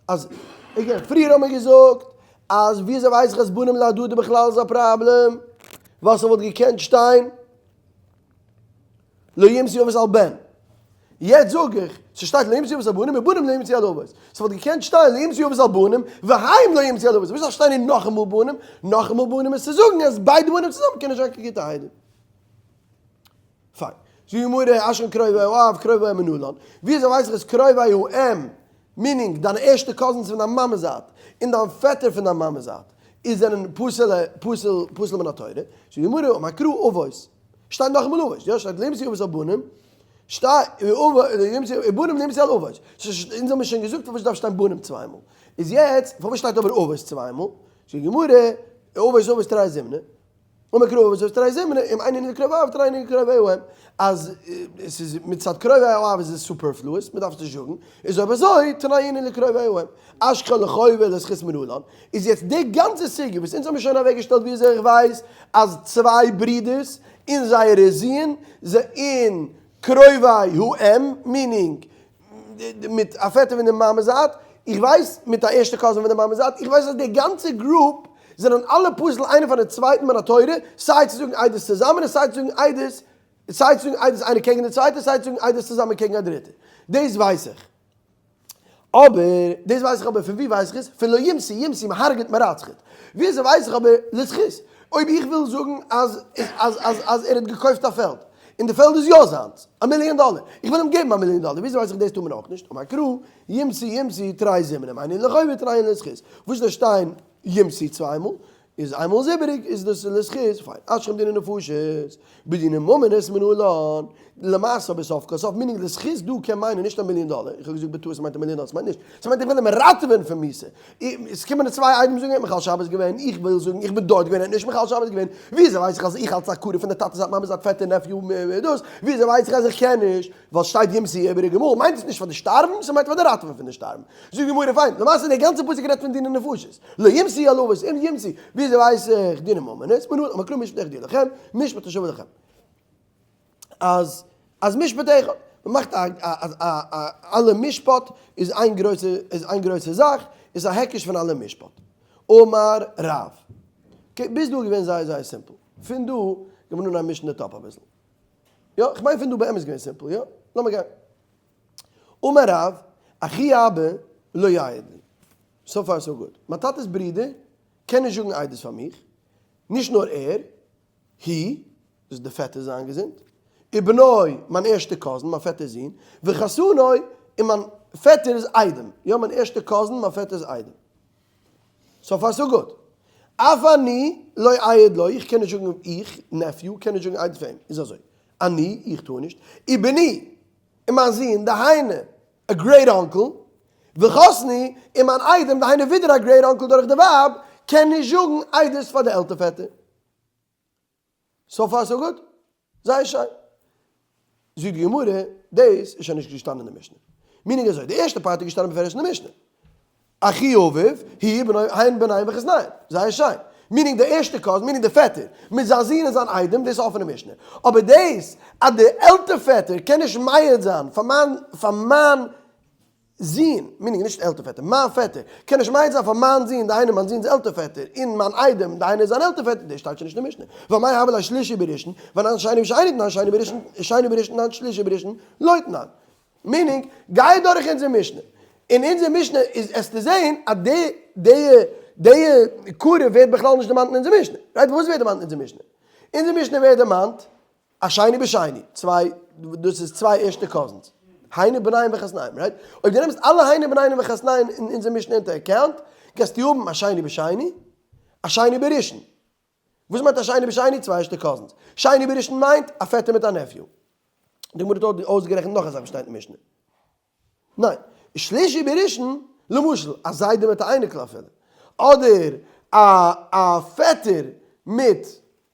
אז again, פריער האט מען געזאגט אז וויאזוי ווייס איך אז בנים להדדי בכלל איז א פראבלעם? ווייל ס'וואלט געקענט שטיין לא יומתו אבות על בן. יעצט זאג איך, ס'שטייט לא יומתו אבות על בנים ובנים לא יומתו על אבות. ס'וואלט געקענט שטיין לא יומתו אבות על בנים והם לא יומתו על אבות. וואס דארף שטיין אין נאכאמאל בנים? נאכאמאל בנים איז צו זאגן אז ביידע בנים צוזאמען קענען נישט זיין קיין גוטע עדים. פיין. זאגט די גמרא, אשכחן קרובי האב קרובי האם מנלן. וויאזוי ווייס איך אז קרובי האם, meaning דיינע ערשטע cousins פון דיין מאמע'ס זייט, און דיין פעטער פון דיין מאמע'ס זייט, איז זענען פסול פסול פסול מן התורה? זאגט די גמרא, אמר קרא אבות. שטייט נאכאמאל אבות, יא? שטייט לא יומתו אבות על בנים, שטייט בנים לא יומתו על אבות. אונז האבן שוין געזאגט פארוואס דארף שטיין בנים צוויי מאל. איז יעצט, פארוואס שטייט אבער אבות צוויי מאל? זאגט די גמרא, אבות אבות תרי זימני. אמר קרא אבות אבות תרי זימני, אם אינו אלא לקרובי אב תרי אינן לקרובי האם. אז עס איז מצד קרובי האב איז עס superfluous, מען דארף עס נישט זאגן. איז אויב אזוי, תנא אינן לקרובי האם. אשכח לחובה לזכות מנלן. איז יעצט די גאנצע סוגיא וואס אונז האבן שוין אוועקגעשטעלט ווי אזוי איך ווייס אז צוויי ברידערס און זייערע זוהן זענען קרובי האם, meaning מיט א פעטער פון די מאמע זייט, איך ווייס מיט א ערשטע cousin פון די מאמע זייט, איך ווייס אז די גאנצע group זענען אלע פסול איינער פאר די צווייטן מן התורה, סיי צו זאגן עדות צוזאמען און סיי צו זאגן עדות, סיי צו זאגן עדות איינער קעגן די צווייטע, סיי צו זאגן עדות צוזאמען קעגן א דריטע. דאס ווייס איך. אבער, דאס ווייס איך אבער פון ווי ווייס איך עס? פון לא יומתו, יומתו, מען הרג'ט מען רצח'ט. ווי אזוי ווייס איך אבער לזכות? אויב איך וויל זאגן אז אז אז אז ער האט געקויפט א פעלד, און די פעלד איז יא זיינס, א מיליאן דאלער, איך וויל אים געבן א מיליאן דאלער, ווי אזוי ווייס איך דאס טאר מען אויך נישט? אמר קרא, יומתו יומתו תרי זימני, אם אינו לחובה תרי אינן לזכות. וואס דארף שטיין יומתו צוויי מאל? איז איינמאל איז איבעריג איז דאס לזכות, פיין, אשכם דיני נפשות, בדיני ממונות מנלן, למעשה אבער סוף כל סוף, meaning לזכות דא קען מיינען נישט א מיליאן דאלער, איך האב געזאגט בטעות ס'מיינט א מיליאן דאלער, ס'מיינט נישט, ס'מיינט איך וויל אים ראטעווען פון מיתה, עס קומען די צוויי עדים זאגן ער האט מחלל שבת געווען, איך וויל זאגן איך בין דארט געווען ער האט נישט מחלל שבת געווען, וויאזוי ווייס איך אז איך אלס א קרוב פון די טאטע זייט מאמע זייט פעטער nephew דאס, וויאזוי ווייס איך אז איך קען נישט, ווייל שטייט יומתו איבעריגע מאל מיינט עס נישט פאר די שטארבן, ס'מיינט פאר די ראטעווען פון די שטארבן, זאגט די גמרא פיין, למעשה די גאנצע פסוק רעדט פון דיני נפשות. לא יומתו על אבות אם יומתו, וויאזוי ווייס איך דיני ממונות, מנלן אמר קרא משפט אחד יהיה לכם, משפט השווה לכם. אז אז משפט אחד, מען מאכט א א א א אלע משפט איז איין גרויסע איז איין גרויסע זאך, איז א היקש פון אלע משפט. אמר רב. okay, ביז דא איז געווען זייער זייער simple. פון דא גייט מען אנהייבן מישן די טאפ אביסל. יא, כ'מיין פון דא באמת געווען simple, יא? לאמיר גיין. אמר רב, אחי אבא לא יעיד לי. so far so good. מיין טאטע'ס ברודער קען נישט זאגן עדות פאר מיך, נישט נאר ער, he, דאס איז די פעטער זיין געזונט, ובנו, מיין ערשטע cousin, מיין פעטער'ס זון, וחתנו, און מיין פעטער'ס איידעם, יא מיין ערשטע cousin, מיין פעטער'ס איידעם. so far so good. אף אני לא אעיד לו, איך קען נישט זאגן, איך, nephew, קען נישט זאגן עדות פאר אים. איז אזוי, אני, איך טאר נישט, ובני, און מיין זון, דהיינו, א great uncle, וחתני, און מיין איידעם, דהיינו ווידער א great uncle דורך די ווייב, קען נישט זאגן עדות פאר די עלטער פעטער. so far so good? זייער שיין. זאגט די גמרא, דאס איז שוין נישט געשטאנען אין די משנה. meaning אזוי, די ערשטע part איז געשטאנען בפירוש אין די משנה. אחי אביו, הוא ובנו, הן בניהם וחתניהם. זייער שיין. meaning די ערשטע cousin, meaning די פעטער, מיט זיין זון און זיין איידעם, דאס איז אפענע משנה. אבער דאס אז די עלטער פעטער קען נישט מעיד זיין פאר מיין פאר מיין זון, meaning נישט עלטער פעטער, מיין פעטער, קען נישט מעיד זיין פאר מיין זון, דהיינו מיין זון'ס עלטער פעטער, און מיין איידעם, דהיינו זיין עלטער פעטער, דאס שטייט שוין נישט אין משנה. ואמאי הוה ליה שלישי בראשון, ואנן שני בשני תנן שני בראשון, שני בראשון תנן שלישי בראשון, לא תנן. meaning, גיי דורך אונזער משנה. אין אונזער משנה איז עסטו זעהן אז די די די קרוב ווערט בכלל נישט דערמאנט אין אונזער משנה. right? וואס ווערט דערמאנט אין אונזער משנה? אונזער משנה ווערט דערמאנט א שני בשני, צוויי, דאס איז צוויי ערשטע cousins. היינו בניהם וחתניהם, right? אויב דו נעמסט אלע היינו בניהם וחתניהם אין אונזער משנה into account, גייסטו האבן א שני בשני, א שני בראשון. וואס מיינט א שני בשני? צוויי ערשטע cousins. שני בראשון מיינט א פעטער מיט א nephew. די גמרא האט דארט אויסגערעכנט נאך א זאך וואס שטייט אין משנה. ניין. שלישי בראשון, למשל, א זיידע מיט א אייניקל אפילו. אדער א א פעטער מיט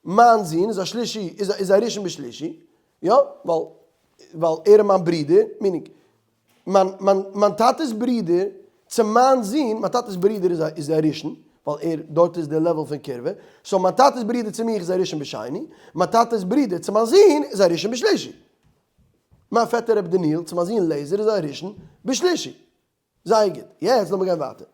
מיין זון איז א שלישי, איז איז א ראשון בשלישי. יא, ווייל ווייל ער איז מיין ברודער, meaning מיין מיין מיין טאטע'ס ברודער צו מיין זון, מיין טאטע'ס ברודער איז א איז א ראשון, ווייל ער דארט איז די level פון קירבה, so מיין טאטע'ס ברודער צו מיך איז א ראשון בשני, מיין טאטע'ס ברודער צו מיין זון איז א ראשון בשלישי. מיין פעטער ר' דניאל צו מיין זון לעזער איז א ראשון בשלישי. זייער גוט. יעצט לאמיר גיין ווייטער.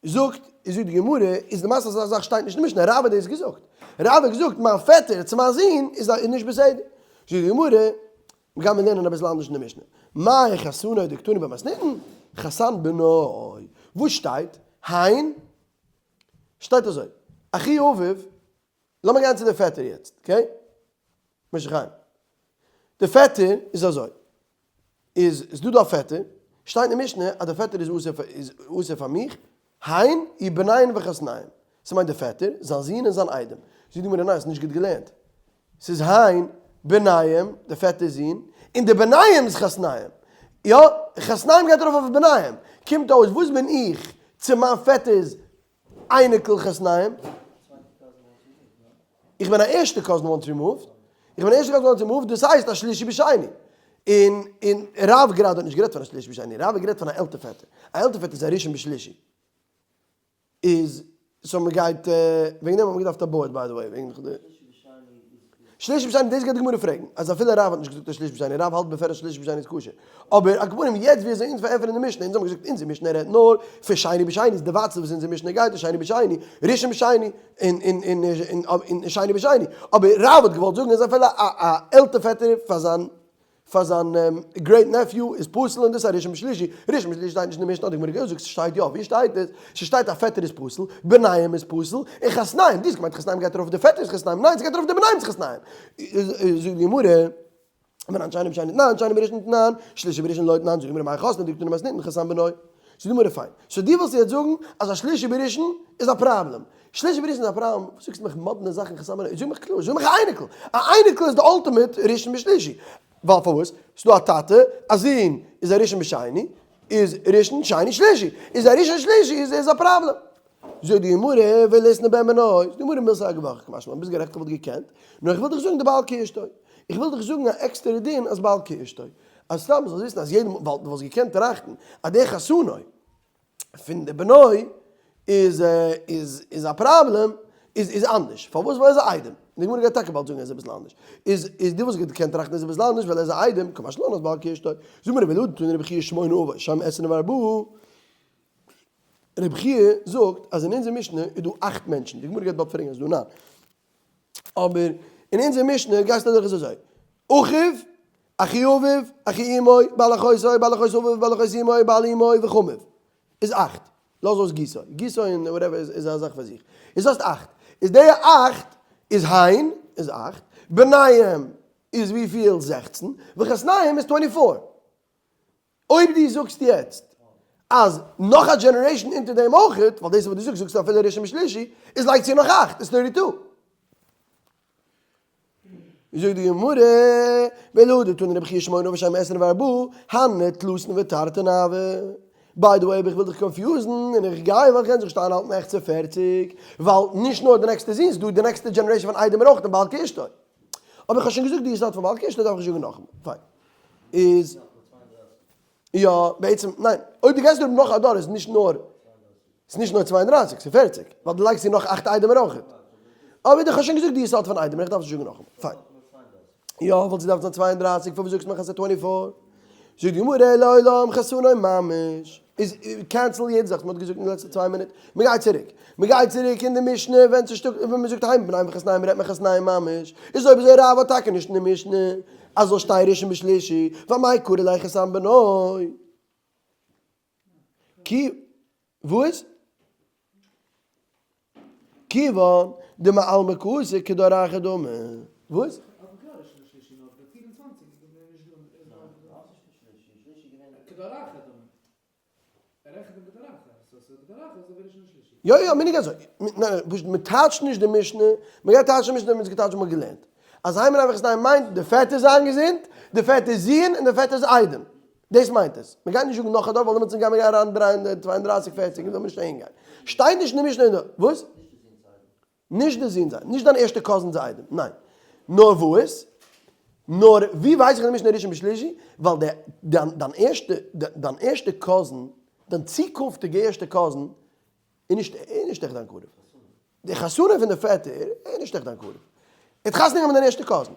זאגט, זאגט די גמרא, איז למעשה אזא זאך שטייט נישט אין משנה, רב האט דאס געזאגט. רב האט געזאגט, מיין פעטער צו מיין זון איז איז נישט בסדר. זאגט די גמרא, מיר גיימיר לערנען אביסל אנדערש אין די משנה. מאי חתנו דקתני במתניתין? חתן בנו. וואס שטייט? הן? שטייט אזוי, אחי אביו, לאמיר גיין צו די פעטער יעצט, okay? משה חיים. די פעטער איז אזוי, איז איז דא דא א פעטער, שטייט אין משנה אז די פעטער איז אסור איז אסור פאר מיך, הן ובניהן וחתניהן. ס'מיינט די פעטער, זיין זון און זיין איידעם. זאגט די גמרא ניין, האסט נישט גוט געלערנט. ס'איז הן. בניהם, די פעטער'ס זון, און די בניהם'ס חתניהם. יא, חתניהם גייט ארויף אויף בניהם. קומט אויס, וואס בין איך צו מיין פעטער'ס אייניקל חתניהם? איך בין א ערשטע cousin once removed. איך בין א ערשטע cousin once removed, דאס הייסט א שלישי בשני. און און רב גראדע האט נישט גערעדט פון א שלישי בשני, רב האט גערעדט פון א עלטער פעטער. א עלטער פעטער איז א ראשון בשלישי. איז so מ'גייט וועגן דעם האט מען געדארפט א board by the way וועגן די שלישי בשני דאס גייט די גמרא פרעגן אז אפילו רב האט נישט געזאגט אז שלישי בשני רב האלט בפירוש שלישי בשני איז כשר אבער על כל פנים יעצט ווי אזוי אונז פארענטפערן די משנה אונז האבן געזאגט אונזער משנה רעדט נאר פון שני בשני איז די ווארצל וואס אונזער משנה גייט איז שני בשני ראשון בשני און און און און שני בשני אבער רב האט געוואלט זאגן אז אפילו א א עלטער פעטער פאר זיין פאר זיין great nephew איז פסול און דאס איז א ראשון בשלישי, ראשון בשלישי שטייט נישט אין די משנה האט די גמרא געזאגט ס'שטייט יא, ווי שטייט עס? ס'שטייט א פעטער איז פסול, בניהם איז פסול, און חתניהם, דו האסט געמיינט חתניהם גייט ארויף די פעטער'ס חתניהם, ניין ס'גייט ארויף די בניהם'ס חתניהם, זאגט די גמרא, מנין שני בשני תנן, שני בראשון תנן, שלישי בראשון לא תנן, זאגט די גמרא מאי חתנו דקתני מתניתין חתן בנו, זאגט די גמרא פיין, so דו ווילסט יעצט זאגן אז א שלישי בראשון איז א פראבלעם, שלישי בראשון איז א פראבלעם, וואס זאגסטו מיך מאדנע זאכן חתן בנו, זאג מיך קלאר, זאג מיך א אייניקל, א אייניקל איז די ultimate ראשון בשלישי, ווייל פארוואס? ס'דא א טאטע, א זון איז א ראשון בשני, איז ראשון שני שלישי, איז א ראשון שלישי איז איז א פראבלעם. זאגט די גמרא, וליתני בן בנו, זאגט די גמרא מילתא גבוה קא משמע לן, ביסט גערעכט איך וואלט געקענט, נאר איך וויל דיך זאגן די בעל כאשתו, איך וויל דיך זאגן א עקסטערע דין אז בעל כאשתו, אז סתם זאלסט וויסן אז יעדע מאל, ווייל דו וואלסט געקענט טראכטן אז דער חתנו פון די בנו איז איז איז א פראבלעם, איז איז אנדערש, פארוואס ווייל ער איז א איידעם, די גמרא גייט טאקע באלד זאגן אז עס איז אביסל אנדערש, איז איז דו וואלסט געקענט טראכטן איז אביסל אנדערש ווייל ער איז א איידעם, קא משמע לן אז בעל כאשתו, זאג מיר רבי אלעזר תני רבי חייא שמונה אבות שם עשרים וארבעה, רבי חייא זאגט אז אין אונזער משנה איז דא אכט מענטשן, די גמרא גייט באלד פרעגן אז ס'איז דא ניין, אבער אין אונזער משנה גייסטו אדורך עס אזוי, אחיו, אחי אביו, אחי אמו, בעל אחותו, בעל אחות אביו, בעל אחות אמו, בעל אמו וחמיו, איז אכט, לאז אויס גיסו, גיסו און whatever איז א זאך פאר זיך, איז האסט אכט, איז די אכט איז הן איז אכט, בניהם איז וויפיל? 16, וחתניהם איז twenty four. אויב דו זאגסט יעצט אז נאך א generation אונטער דעם אויכעט, ווייל דאס איז וואס דו זאגסט, זאגסטו אפילו ראשון בשלישי, איז לייג צו נאך אכט, איז thirty two. זאגט די גמרא, ואלא דתני רבי חייא שמונה אבות שהם עשרים וארבעה, הני תלתין ותרתין הוו. by the way אויב איך וויל דיך confuse ן און איך גיי ווייל איך קען זיך נישט איינהאלטן עכט צו פערציג, ווייל נישט נאר די נעקסטע זון, ס'דא די נעקסטע generation פון איידעמער אויך, און בעל כאשתו. אבער איך האב שוין געזאגט די יסוד פון בעל כאשתו דארף איך נישט זאגן נאכאמאל. פיין. איז יא בעצם ניין אויב דו גייסט דארט נאך א דור איז נישט נאר ס'איז נישט נאר 32 ס'איז 40 ווייל דו לייגסט צו נאך אכט איידעמער אויכעט אבער איך האב שוין געזאגט די יסוד פון איידעמער איך דארף נישט זאגן נאכאמאל פיין יא וואלט זי דארף זיין 32 פארוואס זאגסטו מיך אז ס'איז 24 זאגט די גמרא לעולם חתנו ממש איז cancel יעדע זאך וואס מ'האט געזאגט אין די לעצטע צוויי מינוט מ'גייט צוריק מ'גייט צוריק אין די משנה ווען ס'שטאט ווען מ'זאגט הן בניהם וחתניהם רעדט מען חתניהם ממש איז אויב אזוי רב האט טאקע נישט אין די משנה אז זאל שטיין ראשון בשלישי, ואמאי קרי ליה חתן בנו? כי וואס? כיוון דמעלמא קאתי כדור אחר דמי. וואס? יא יא, מנהג אזוי. ניין, פשוט מען טייטשט נישט די משנה, מען גייט טייטשן די משנה ווי מען האט עס געטייטשט ווען מען האט געלערנט. אז הן בניהם וחתניהם מיינט די פעטער זיין געזונט, די פעטער'ס זון און די פעטער'ס איידעם. דאס מיינט עס. מען גייט נישט זאגן נאך א דור ווייל דעמאלטס גייען מיר אריינדרייען די 32 40 און זאל מען נישט אהין גיין. שטייט נישט אין די משנה אין די, וואס? נישט די זון זיין, נישט דיין ערשטע cousin 'ס איידעם, ניין. נאר וואס? נאר ווי ווייס איך די משנה ראשון בשלישי? ווייל די דיין דיין ערשטע דיין ערשטע cousin, דיין צוקונפטיגע ערשטע cousin, איז נישט איז נישט עכט דיין קרוב. די חתונה פון די פעטער איז נישט עכט דיין קרוב. ער האט חתונה געהאט מיט דיין ערשטע cousin.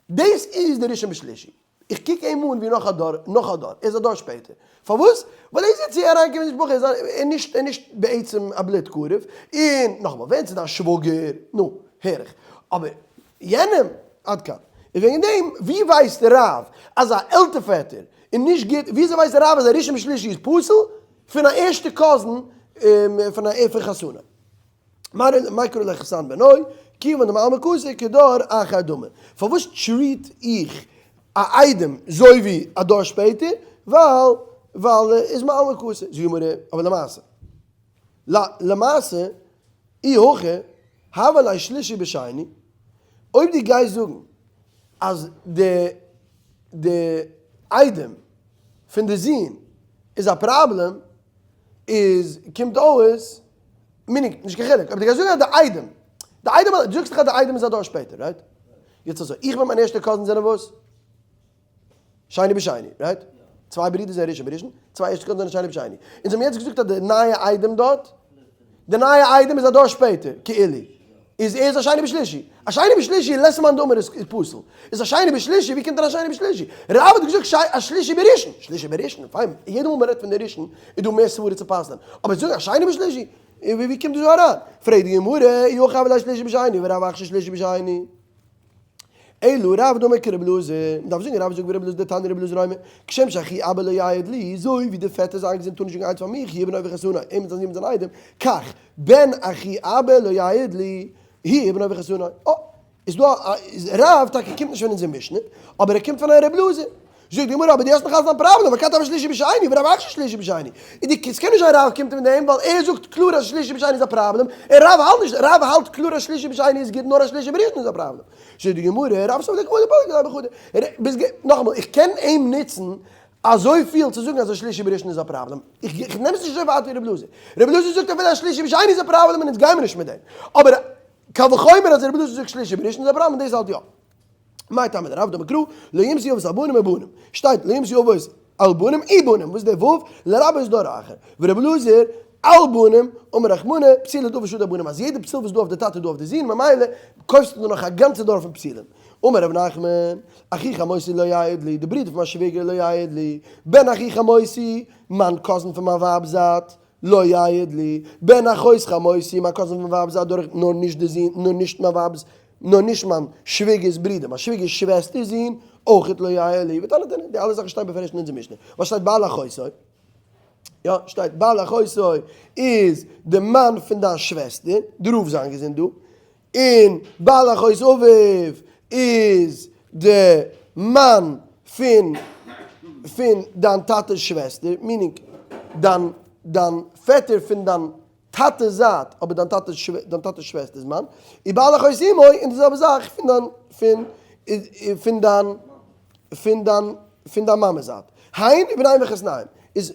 דאס איז די ראשון בשלישי. איך קוק אים אן ווי נאך א דור, נאך א דור, ער איז א דור שפעטער. פארוואס? ווייל ער איז יעצט צו אריינגעקומען אין משפחה, ער איז נישט, ער איז נישט בעצם א בלוט קרוב, און נאכאמאל, ווען ס'איז דיין שוואגער, נו, הער איך. אבער יענעם, עד כאן. און וועגן דעם, ווי ווייסט רב אז א עלטער פעטער איז נישט גוט, וויאזוי ווייסט רב אז א ראשון בשלישי איז פסול? פון א ערשטע cousin פון א פון חתונה. מאי קרי ליה חתן בנו, כיוון דמעלמא קאתי כדור אחר דמי. פארוואס treat איך א איידעם זוי ווי א דור שפעטער? ווייל ווייל איז מעלמא קאתי. זאגט די גמרא, אבער למעשה, למעשה אי הכי הוה ליה שלישי בשני, אויב דו גייסט זאגן. אז די די איידעם פון די זון איז א פראבלעם, איז קומט אויס, meaning, נישט קיין חילוק, אבער דו גייסט זאגן אז די איידעם, די איידעם, דו זאגסט דאך אז די איידעם איז א דור שפעטער, right? יעצט אזוי, איך מיט מיין ערשטע cousin זענען וואס? שני בשני, right? צוויי ברידער זענען ראשון בראשון, צוויי ערשטע cousin זענען שני בשני. אונז האבן יעצט געזאגט אז די נייע איידעם דארט, די נייע איידעם איז א דור שפעטער, כאילו. איז ער איז א שני בשלישי. א שני בשלישי לית מאן דאמר איז פסול. איז א שני בשלישי, ווי קומט אריין שני בשלישי? רב האט געזאגט א שלישי בראשון. שלישי בראשון, פיין, יעדע מאל מען רעדט פון די ראשון איז דא מער סברה צו פסל'ען. אבער זאגן א שני בשלישי, ווי קומט דאס דא אריין? פרעגט די גמרא, אי הכי הוה ליה שלישי בשני ורב אכשר שלישי בשני. אלא רב דאמר כרבי אלעזר, מען דארף זאגן רב זאגט ווי רבי אלעזר דתניא רבי אלעזר אומר, כשם שאחי אבא לא יעיד לי, אזוי ווי די פעטער זיין געזונט טאר נישט זאגן עדות פאר מיך, הוא ובנו וחתנו, ער מיט זיין זון מיט זיין איידעם, כך בן אחי אבא לא יעיד לי, הוא ובנו וחתנו. אה, איז דא א, איז רב טאקע קומט נישט פון אונזער משנה, אבער ער קומט פון א רבי אלעזר. זאגט די גמרא, אבער דו האסט נאך אלץ דיין פראבלעם, וקט אבא שלישי בשני, ורב אכשר שלישי בשני. און די, ס'קען נישט זיין רב קומט מיט דעם, ווייל ער זאגט קלאר אז שלישי בשני איז א פראבלעם, און רב האלט נישט, רב האלט קלאר אז שלישי בשני איז גוט נאר אז שלישי בראשון איז א פראבלעם. זאגט די גמרא, רב סבר דכמוה דפליג עליה בחדא. ביסט גע, נאכאמאל, איך קען אים נוצן אזויפיל צו זאגן אז א שלישי בראשון איז א פראבלעם, איך נעם עס נישט אזוי ווייט ווי רב אלעזר. רב אלעזר זאגט אפילו אז שלישי בשני איז א פראבלעם און אונז גיימיר נישט מיט דעם. אבער קל וחומר אז רב אלעזר זאגט שלישי בראשון איז א פראבלעם, דאס האלט יא. מאי טעמא דרב דאמר קרא לא יומתו אבות על בנים ובנים, שטייט לא יומתו אבות על בנים ובנים, וואס איז דער ו'? לרבות דור אחר, ורבי אלעזר על בנים, אמר רחמנא, פסולי דאבות שדי בנים, אז יעדע פסול וואס איז דא אויף די טאטע איז דא אויף די זון, ממילא קויפסטו דיר נאך א גאנצע דור פון פסולים. אמר רב נחמן, אחי חמותי לא יעיד לי, די ברודער פון מיין שוויגער לא יעיד לי, בן אחי חמותי, מיין cousin פון מיין ווייב'ס זייט, לא יעיד לי, בן אחות חמותי, מיין cousin פון ווייב'ס זייט דורך נאר נישט די זון, נאר נישט מיין ווייב'ס, נאר נישט מיין שוויגער'ס ברודער, מיין שוויגער'ס שוועסטער'ס זון, אויכעט לא יעיד לי, ותנא תנא, די אלע זאכן שטייען בפירוש אין אונזער משנה, וואס שטייט בעל אחותו? יא, שטייט בעל אחותו איז די מאן פון דיין שוועסטער, די רב זיין געזונט דא, און בעל אחות אביו איז די מאן פון פון דיין טאטע'ס שוועסטער, meaning דיין דיין פעטער פון דיין טאטע'ס זייט, אבער דיין טאטע'ס דיין טאטע'ס שוועסטער'ס מאן, און בעל אחות אמו, און די זעלבע זאך פון דיין פון פון דיין פון דיין פון דיין מאמע'ס זייט. הן ובניהם וחתניהם. איז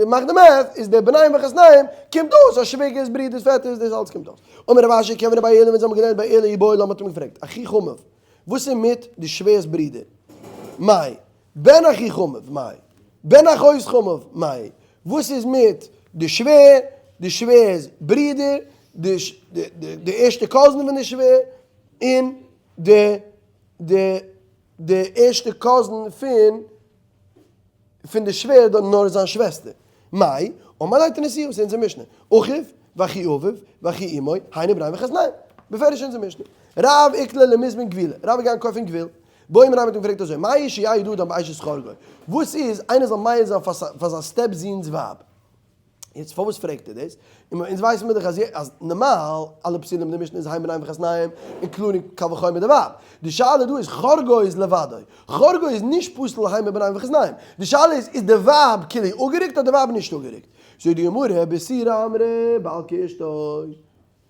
מאך די math, איז די בניהם וחתניהם קומט אויס אז שוויגערס, ברידערס, פעטערס, דאס אלעס קומט אויס. אמר רב אשי כיון דבי עולא ווען זיי האבן געלערנט ביי עולא איבעיא להו מ'האט אים געפרעגט, אחי חמיו, וואס איז מיט די שווער'ס ברודער? מאי. בן אחי חמיו, מאי. בן אחות חמיו, מאי. וואס איז מיט די שווער, די שווער'ס ברודער, די די ערשטע cousin פון די שווער, און די די די ערשטע cousin פון פון די שווער דארט נאר זיין שוועסטער, מאי, אמר ליה תניתוה ס'איז אונזער משנה, אחיו ואחי אביו ואחי אמו, היינו בניהם וחתניהם, בפירוש אונזער משנה. רב איקלע למזבן גבילה, רב איז געגאנגען קויפן גביל, בעו מיניה מ'האט אים געפרעגט אזוי, מהו שיעיד אדם באשת חורגו, וואס איז איינער זאל מעיד זיין פאר זיין step זוהן'ס ווייב? יעצט פארוואס פרעגט ער דאס? אונז ווייסן מיר דאך אז אז נארמאל אלע פסולים אין די משנה איז הן בניהם וחתניהם including קל וחומר די ווייב. די שאלה דא איז חורגו איז לבדו. חורגו איז נישט פסול הן בניהם וחתניהם. די שאלה איז איז די ווייב כאילו אפגערוקט אדער די ווייב נישט אפגערוקט. זאגט די גמרא בסורא אמרי בעל כאשתו.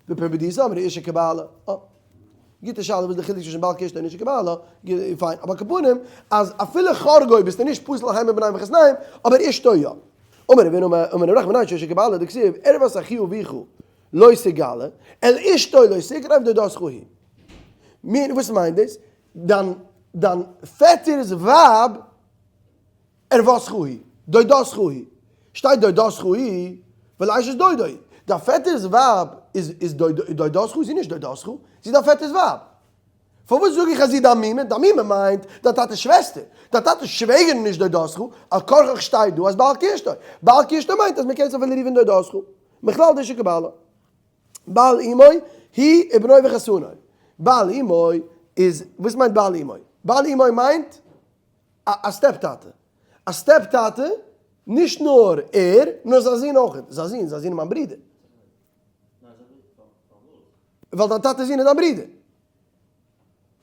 בפומבדיתא אמרי אשה כבעלה. אה. גוטע שאלה וואס איז די חילוק צווישן בעל כאשתו און אשה כבעלה. פיין. אבער על כל פנים אז אפילו חורגו ביסטו נישט פסול הן בניהם וחתניהם אבער אשתו יא. אמר רב הונא אמר רב נחמן מנין שאשה כבעלה דכתיב ערות אחי אביך לא תגלה אל אשתו לא תקרב דודתך היא. מיר וואס מיינט דאס? דיין דיין פעטער'ס ווייב ערותך היא, דודתך היא, שטייט דודתך היא, ווייל אשת דודו היא. דיין פעטער'ס ווייב איז איז דודתך, זי איז נישט דודתך, זי איז דיין פעטער'ס ווייב. פארוואס זאג איך אז זי איז דיין מומע? דיין מומע מיינט דיין טאטע'ס שוועסטער. דיין טאטע'ס שוועגערין איז נישט דודתך, על כרחך שטייט דא אז בעל כאשתו. בעל כאשתו מיינט אז מ'קען עס אפילו רופן דודתך. מכלל דאשה כבעלה. בעל אמו הוא ובנו וחתנו. בעל אמו איז, וואס מיינט בעל אמו? בעל אמו מיינט א step טאטע. א step טאטע, נישט נאר ער, נאר זיין זון אויך. זיין זון, זיין זון איז מיין ברודער. ווייל דיין טאטע'ס זון איז דיין ברודער.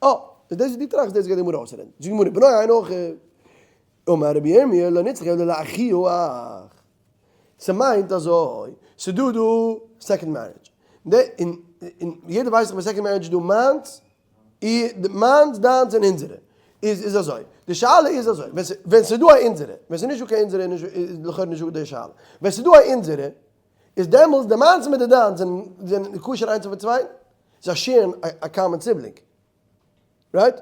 אה, איז דאס וואס דו טראכסט, דאס גייט די גמרא אויסרעדן. זאגט די גמרא, בנו היינו אחיו. אמר רבי ירמי' לא נצרכא אלא לאחי האח. ס'מיינט אזוי, ס'דא דא second marriage. און יעדער ווייסט דאך ביי second marriage איז דא מאנס. מיינס, דיינס און אונזערע. איז איז אזוי, די שאלה איז אזוי, ווען ווען ס'איז דא א אונזערע, ווען ס'איז נישט דא קיין אונזערע איז לכאורה נישט דא די שאלה, ווען ס'איז דא א אונזערע, איז דעמאלס די מיינס מיט די דיינס זענען זענען כשר איינס אויפן צווייטן, זיי share ן א common sibling, right?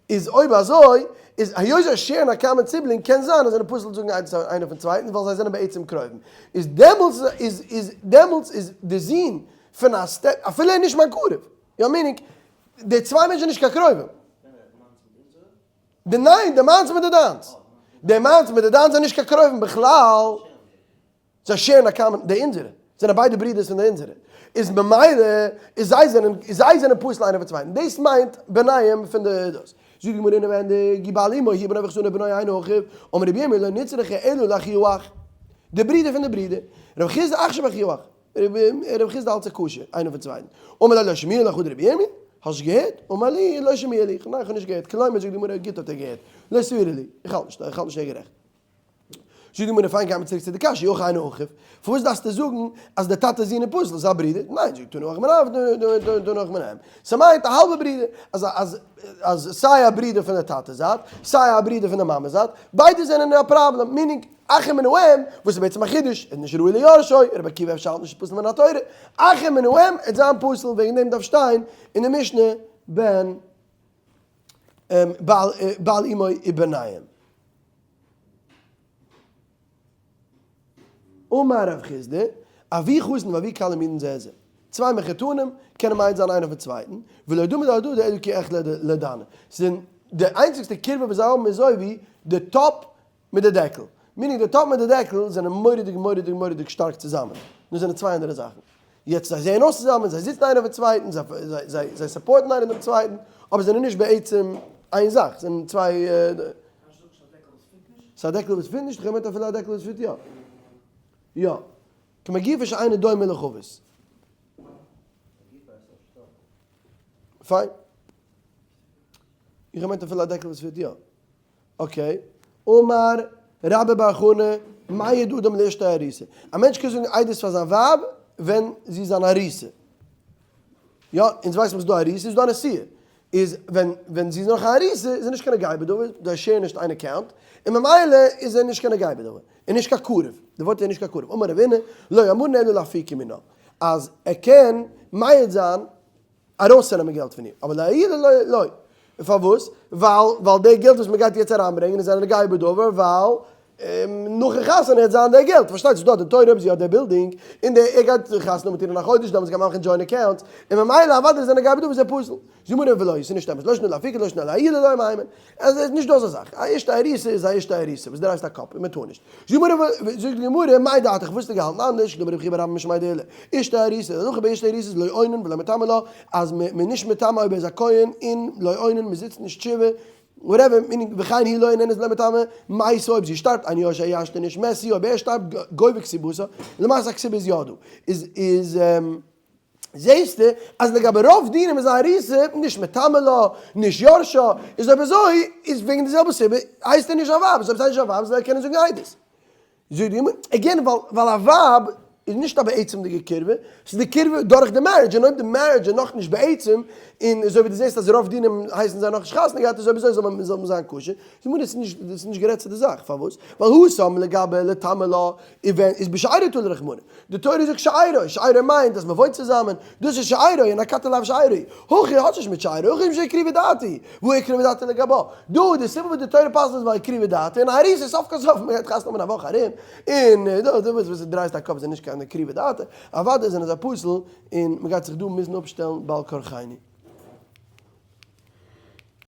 איז אויב אזוי, איז היות זיי share ן א common sibling קען זיין אז זיי זענען פסול צו זאגן איינס איינער פון צווייטן ווייל זיי זענען בעצם קרובים, איז דעמאלס איז איז דעמאלס איז די זון פון א step אפילו ער איז נישט מיין קרוב, יא meaning די צוויי מענטשן זענען נישט קיין קרובים. די ניין, די מיינס מיט די דיינס. די מיינס מיט די דיינס זענען נישט קיין קרובים בכלל. זיי share ן א common, די אונזערע. זענען ביידע ברידערס פון די אונזערע. איז ממילא איז זיי זענען, זיי זענען פסול איינער פון צווייטן. דאס מיינט בניהם פון די דאס. זאגט די גמרא אינעווענדיג, אי בעל אמו הוא בנו וחתנו בנו אינו אחיו, אמר רבי ירמי' לא נצרכה אלא לאחי האח. די ברודער פון די ברודער. רב חסדא אכשר באחי האח. רב חסדא האלט זיך כשר איינער פון צווייטן. אמר ליה לא שמיע לך דרבי ירמי'? האסט נישט געהערט? אמר לי לא שמיע לי, ניין איך האב נישט געהערט, כלומר זאגט די גמרא גוט האט ער געהערט, לא סבירא לי, איך האלט נישט, איך האלט נישט ער גערעכט. זאגט די גמרא פיין גיימיר צוריק צו די קשיא, אי הכי אינו אחיו, פארוואס דארפסטו זאגן אז דער טאטע זון איז פסול, איז א ברודער? ניין זאגט תנא הכא מן האב תנא הכא מן האם, ס'מיינט א האלבע ברודער, אז אז אז סיי א ברודער פון די טאטע זייט, סיי א ברודער פון די מאמע זייט, ביידע זענען א פראבלעם, meaning אחים מן האם, וואס איז בעצם א חידוש, איז נישט ראוי ליורשו, רבי עקיבא אפשר האלט נישט פסול מן התורה, אחים מן האם עט זיין פסול, וועגן דעם דארף שטיין אין די משנה בן בעל אמו ובניהם. אמר רב חסדא, אבי חתן ואבי כלה מעידין זה את זה. צוויי מחותנים קענען מעיד זיין איינער אויפן צווייטן, ולא דמי להדדי אלא כי אכלה לדנא. ס'איז די איינציגסטע קירבה וואס זיי האבן איז אזוי ווי די טאפ מיט די דעקל. meaning די טאפ מיט די דעקל זענען מורא'דיג מורא'דיג מורא'דיג שטארק צוזאמען. דאס זענען צוויי אנדערע זאכן. יעצט זיי זעען אויס צוזאמען, זיי זיצן איינער אויפן צווייטן, זיי support ן איינער דעם צווייטן, אבער זענען נישט בעצם איין זאך, זענען צוויי. ס'איז א דעקל וואס fit נישט? איך האב געמיינט אפילו א דעקל וואס fit יא. יא. כמגיפה שאינה דומה לחבית. פיין. איך האב געמיינט אפילו א דעקל וואס fit יא. okay. אמר רבה בר חנה, מעיד אדם לאשתו ארוסה. א מענטש קען זאגן עדות פאר זיין ווייב ווען זי איז אן ארוסה. יא, אונז ווייסן וואס איז דא ארוסה, איז דא א נשואה. איז ווען ווען זי איז נאך א ארוסה איז ער נישט קיין נוגע בדבר, זיי share ן נישט איין account, און ממילא איז ער נישט קיין נוגע בדבר, און נישט קיין קרוב, די ווארט איז נישט קיין קרוב, אמר רב הונא, לא אמרן אלא לאפוקי מינה, אז ער קען מעיד זיין ארויסצונעמען געלט פון איר, אבער לעיולי לא לא, פארוואס? ווייל ווייל די געלט וואס מען גייט יעצט אריינברענגען איז א נוגע בדבר, ווייל נאכן חתונה העט זיין די געלט, פארשטייט זיך דא די תורה אויב זי האט די בילדינג, און די ער גייט חתונה מיט איר אין א חודש דעמאלטס גייט מען מאכן joint accounts, און ממילא אוודאי איז א נוגע בדבר איז ער פסול. זאגט מיר ולא, ס'איז נישט אמת, לא שנא לאפוקי לא שנא לעיולי לא מהימן, עס איז נישט דא אזא זאך, א אשתו ארוסה איז א אשתו ארוסה, וואס דרייסט א קאפ און מען טאר נישט. זאגט די גמרא, מאי דעתך וואס האסטו געהאלטן אנדערש, דאמר רבי חייא בר אבא משמיה דעולא, אשתו ארוסה, די הלכה ביי אשתו ארוסה איז לא אונן ולא מטמא לה, אז מען איז נישט מטמא אויב ער איז א כהן, און לא אונן מען זיצט נישט שבעה, whatever, meaning וכן היא לא אוננת ולא מטמאה, מתה אויב זי שטארבט, אינו יורשה ירש'ט ער נישט, מת הוא אויב ער שטארבט, גובה כתובתה, למעשה א כתובה איז יא דא. איז איז זעהסטו אז לגבי רוב דינים איז א ארוסה נישט מטמא לה, נישט יורשה, איז אויב אזוי איז וועגן די זעלבע סיבה הייסט ער נישט א ווייב, איז אויב ס'הייסט נישט א ווייב זאל ער קענען זאגן עדות. זאגט די גמרא, again ווייל א ווייב איז נישט א בעצם'דיגע קירבה, ס'איז די קירבה דורך די marriage, און אויב די marriage איז נאכנישט בעצם, און אזוי ווי דו זעסט אז רוב דינים הייסן זיי נאכנישט חתונה געהאט, איז אויב אזוי זאל מען זאל מען זיין כשר. זאגט די גמרא, ס'איז נישט ס'איז נישט גערעדט צו די זאך, פארוואס? ווייל התם לגבי לטמא לה איז בשארו תלי רחמנא, די תורה זאגט שארו, שארו מיינט אז מ'וואוינט צוזאמען, דאס איז שארו און אכתי לאו שארו, הכא האט נישט מיט שארו, הכא איז משום קריבה דעתי, והא אקרבה דעתיה לגבה, דא די סיבה וואס די תורה פסל'ט איז ווייל קריבה דעתיה, און ארוסה סוף כל סוף מ'גייט חתונה האבן א וואך ארום, און דא די וואס דרייסט א קאפ זענען נישט קיין קריבה דעתיה, אוודאי זענען זיי פסול, און מ'גייט זיך דא מוזן אפשטעלן בעל כרחנו.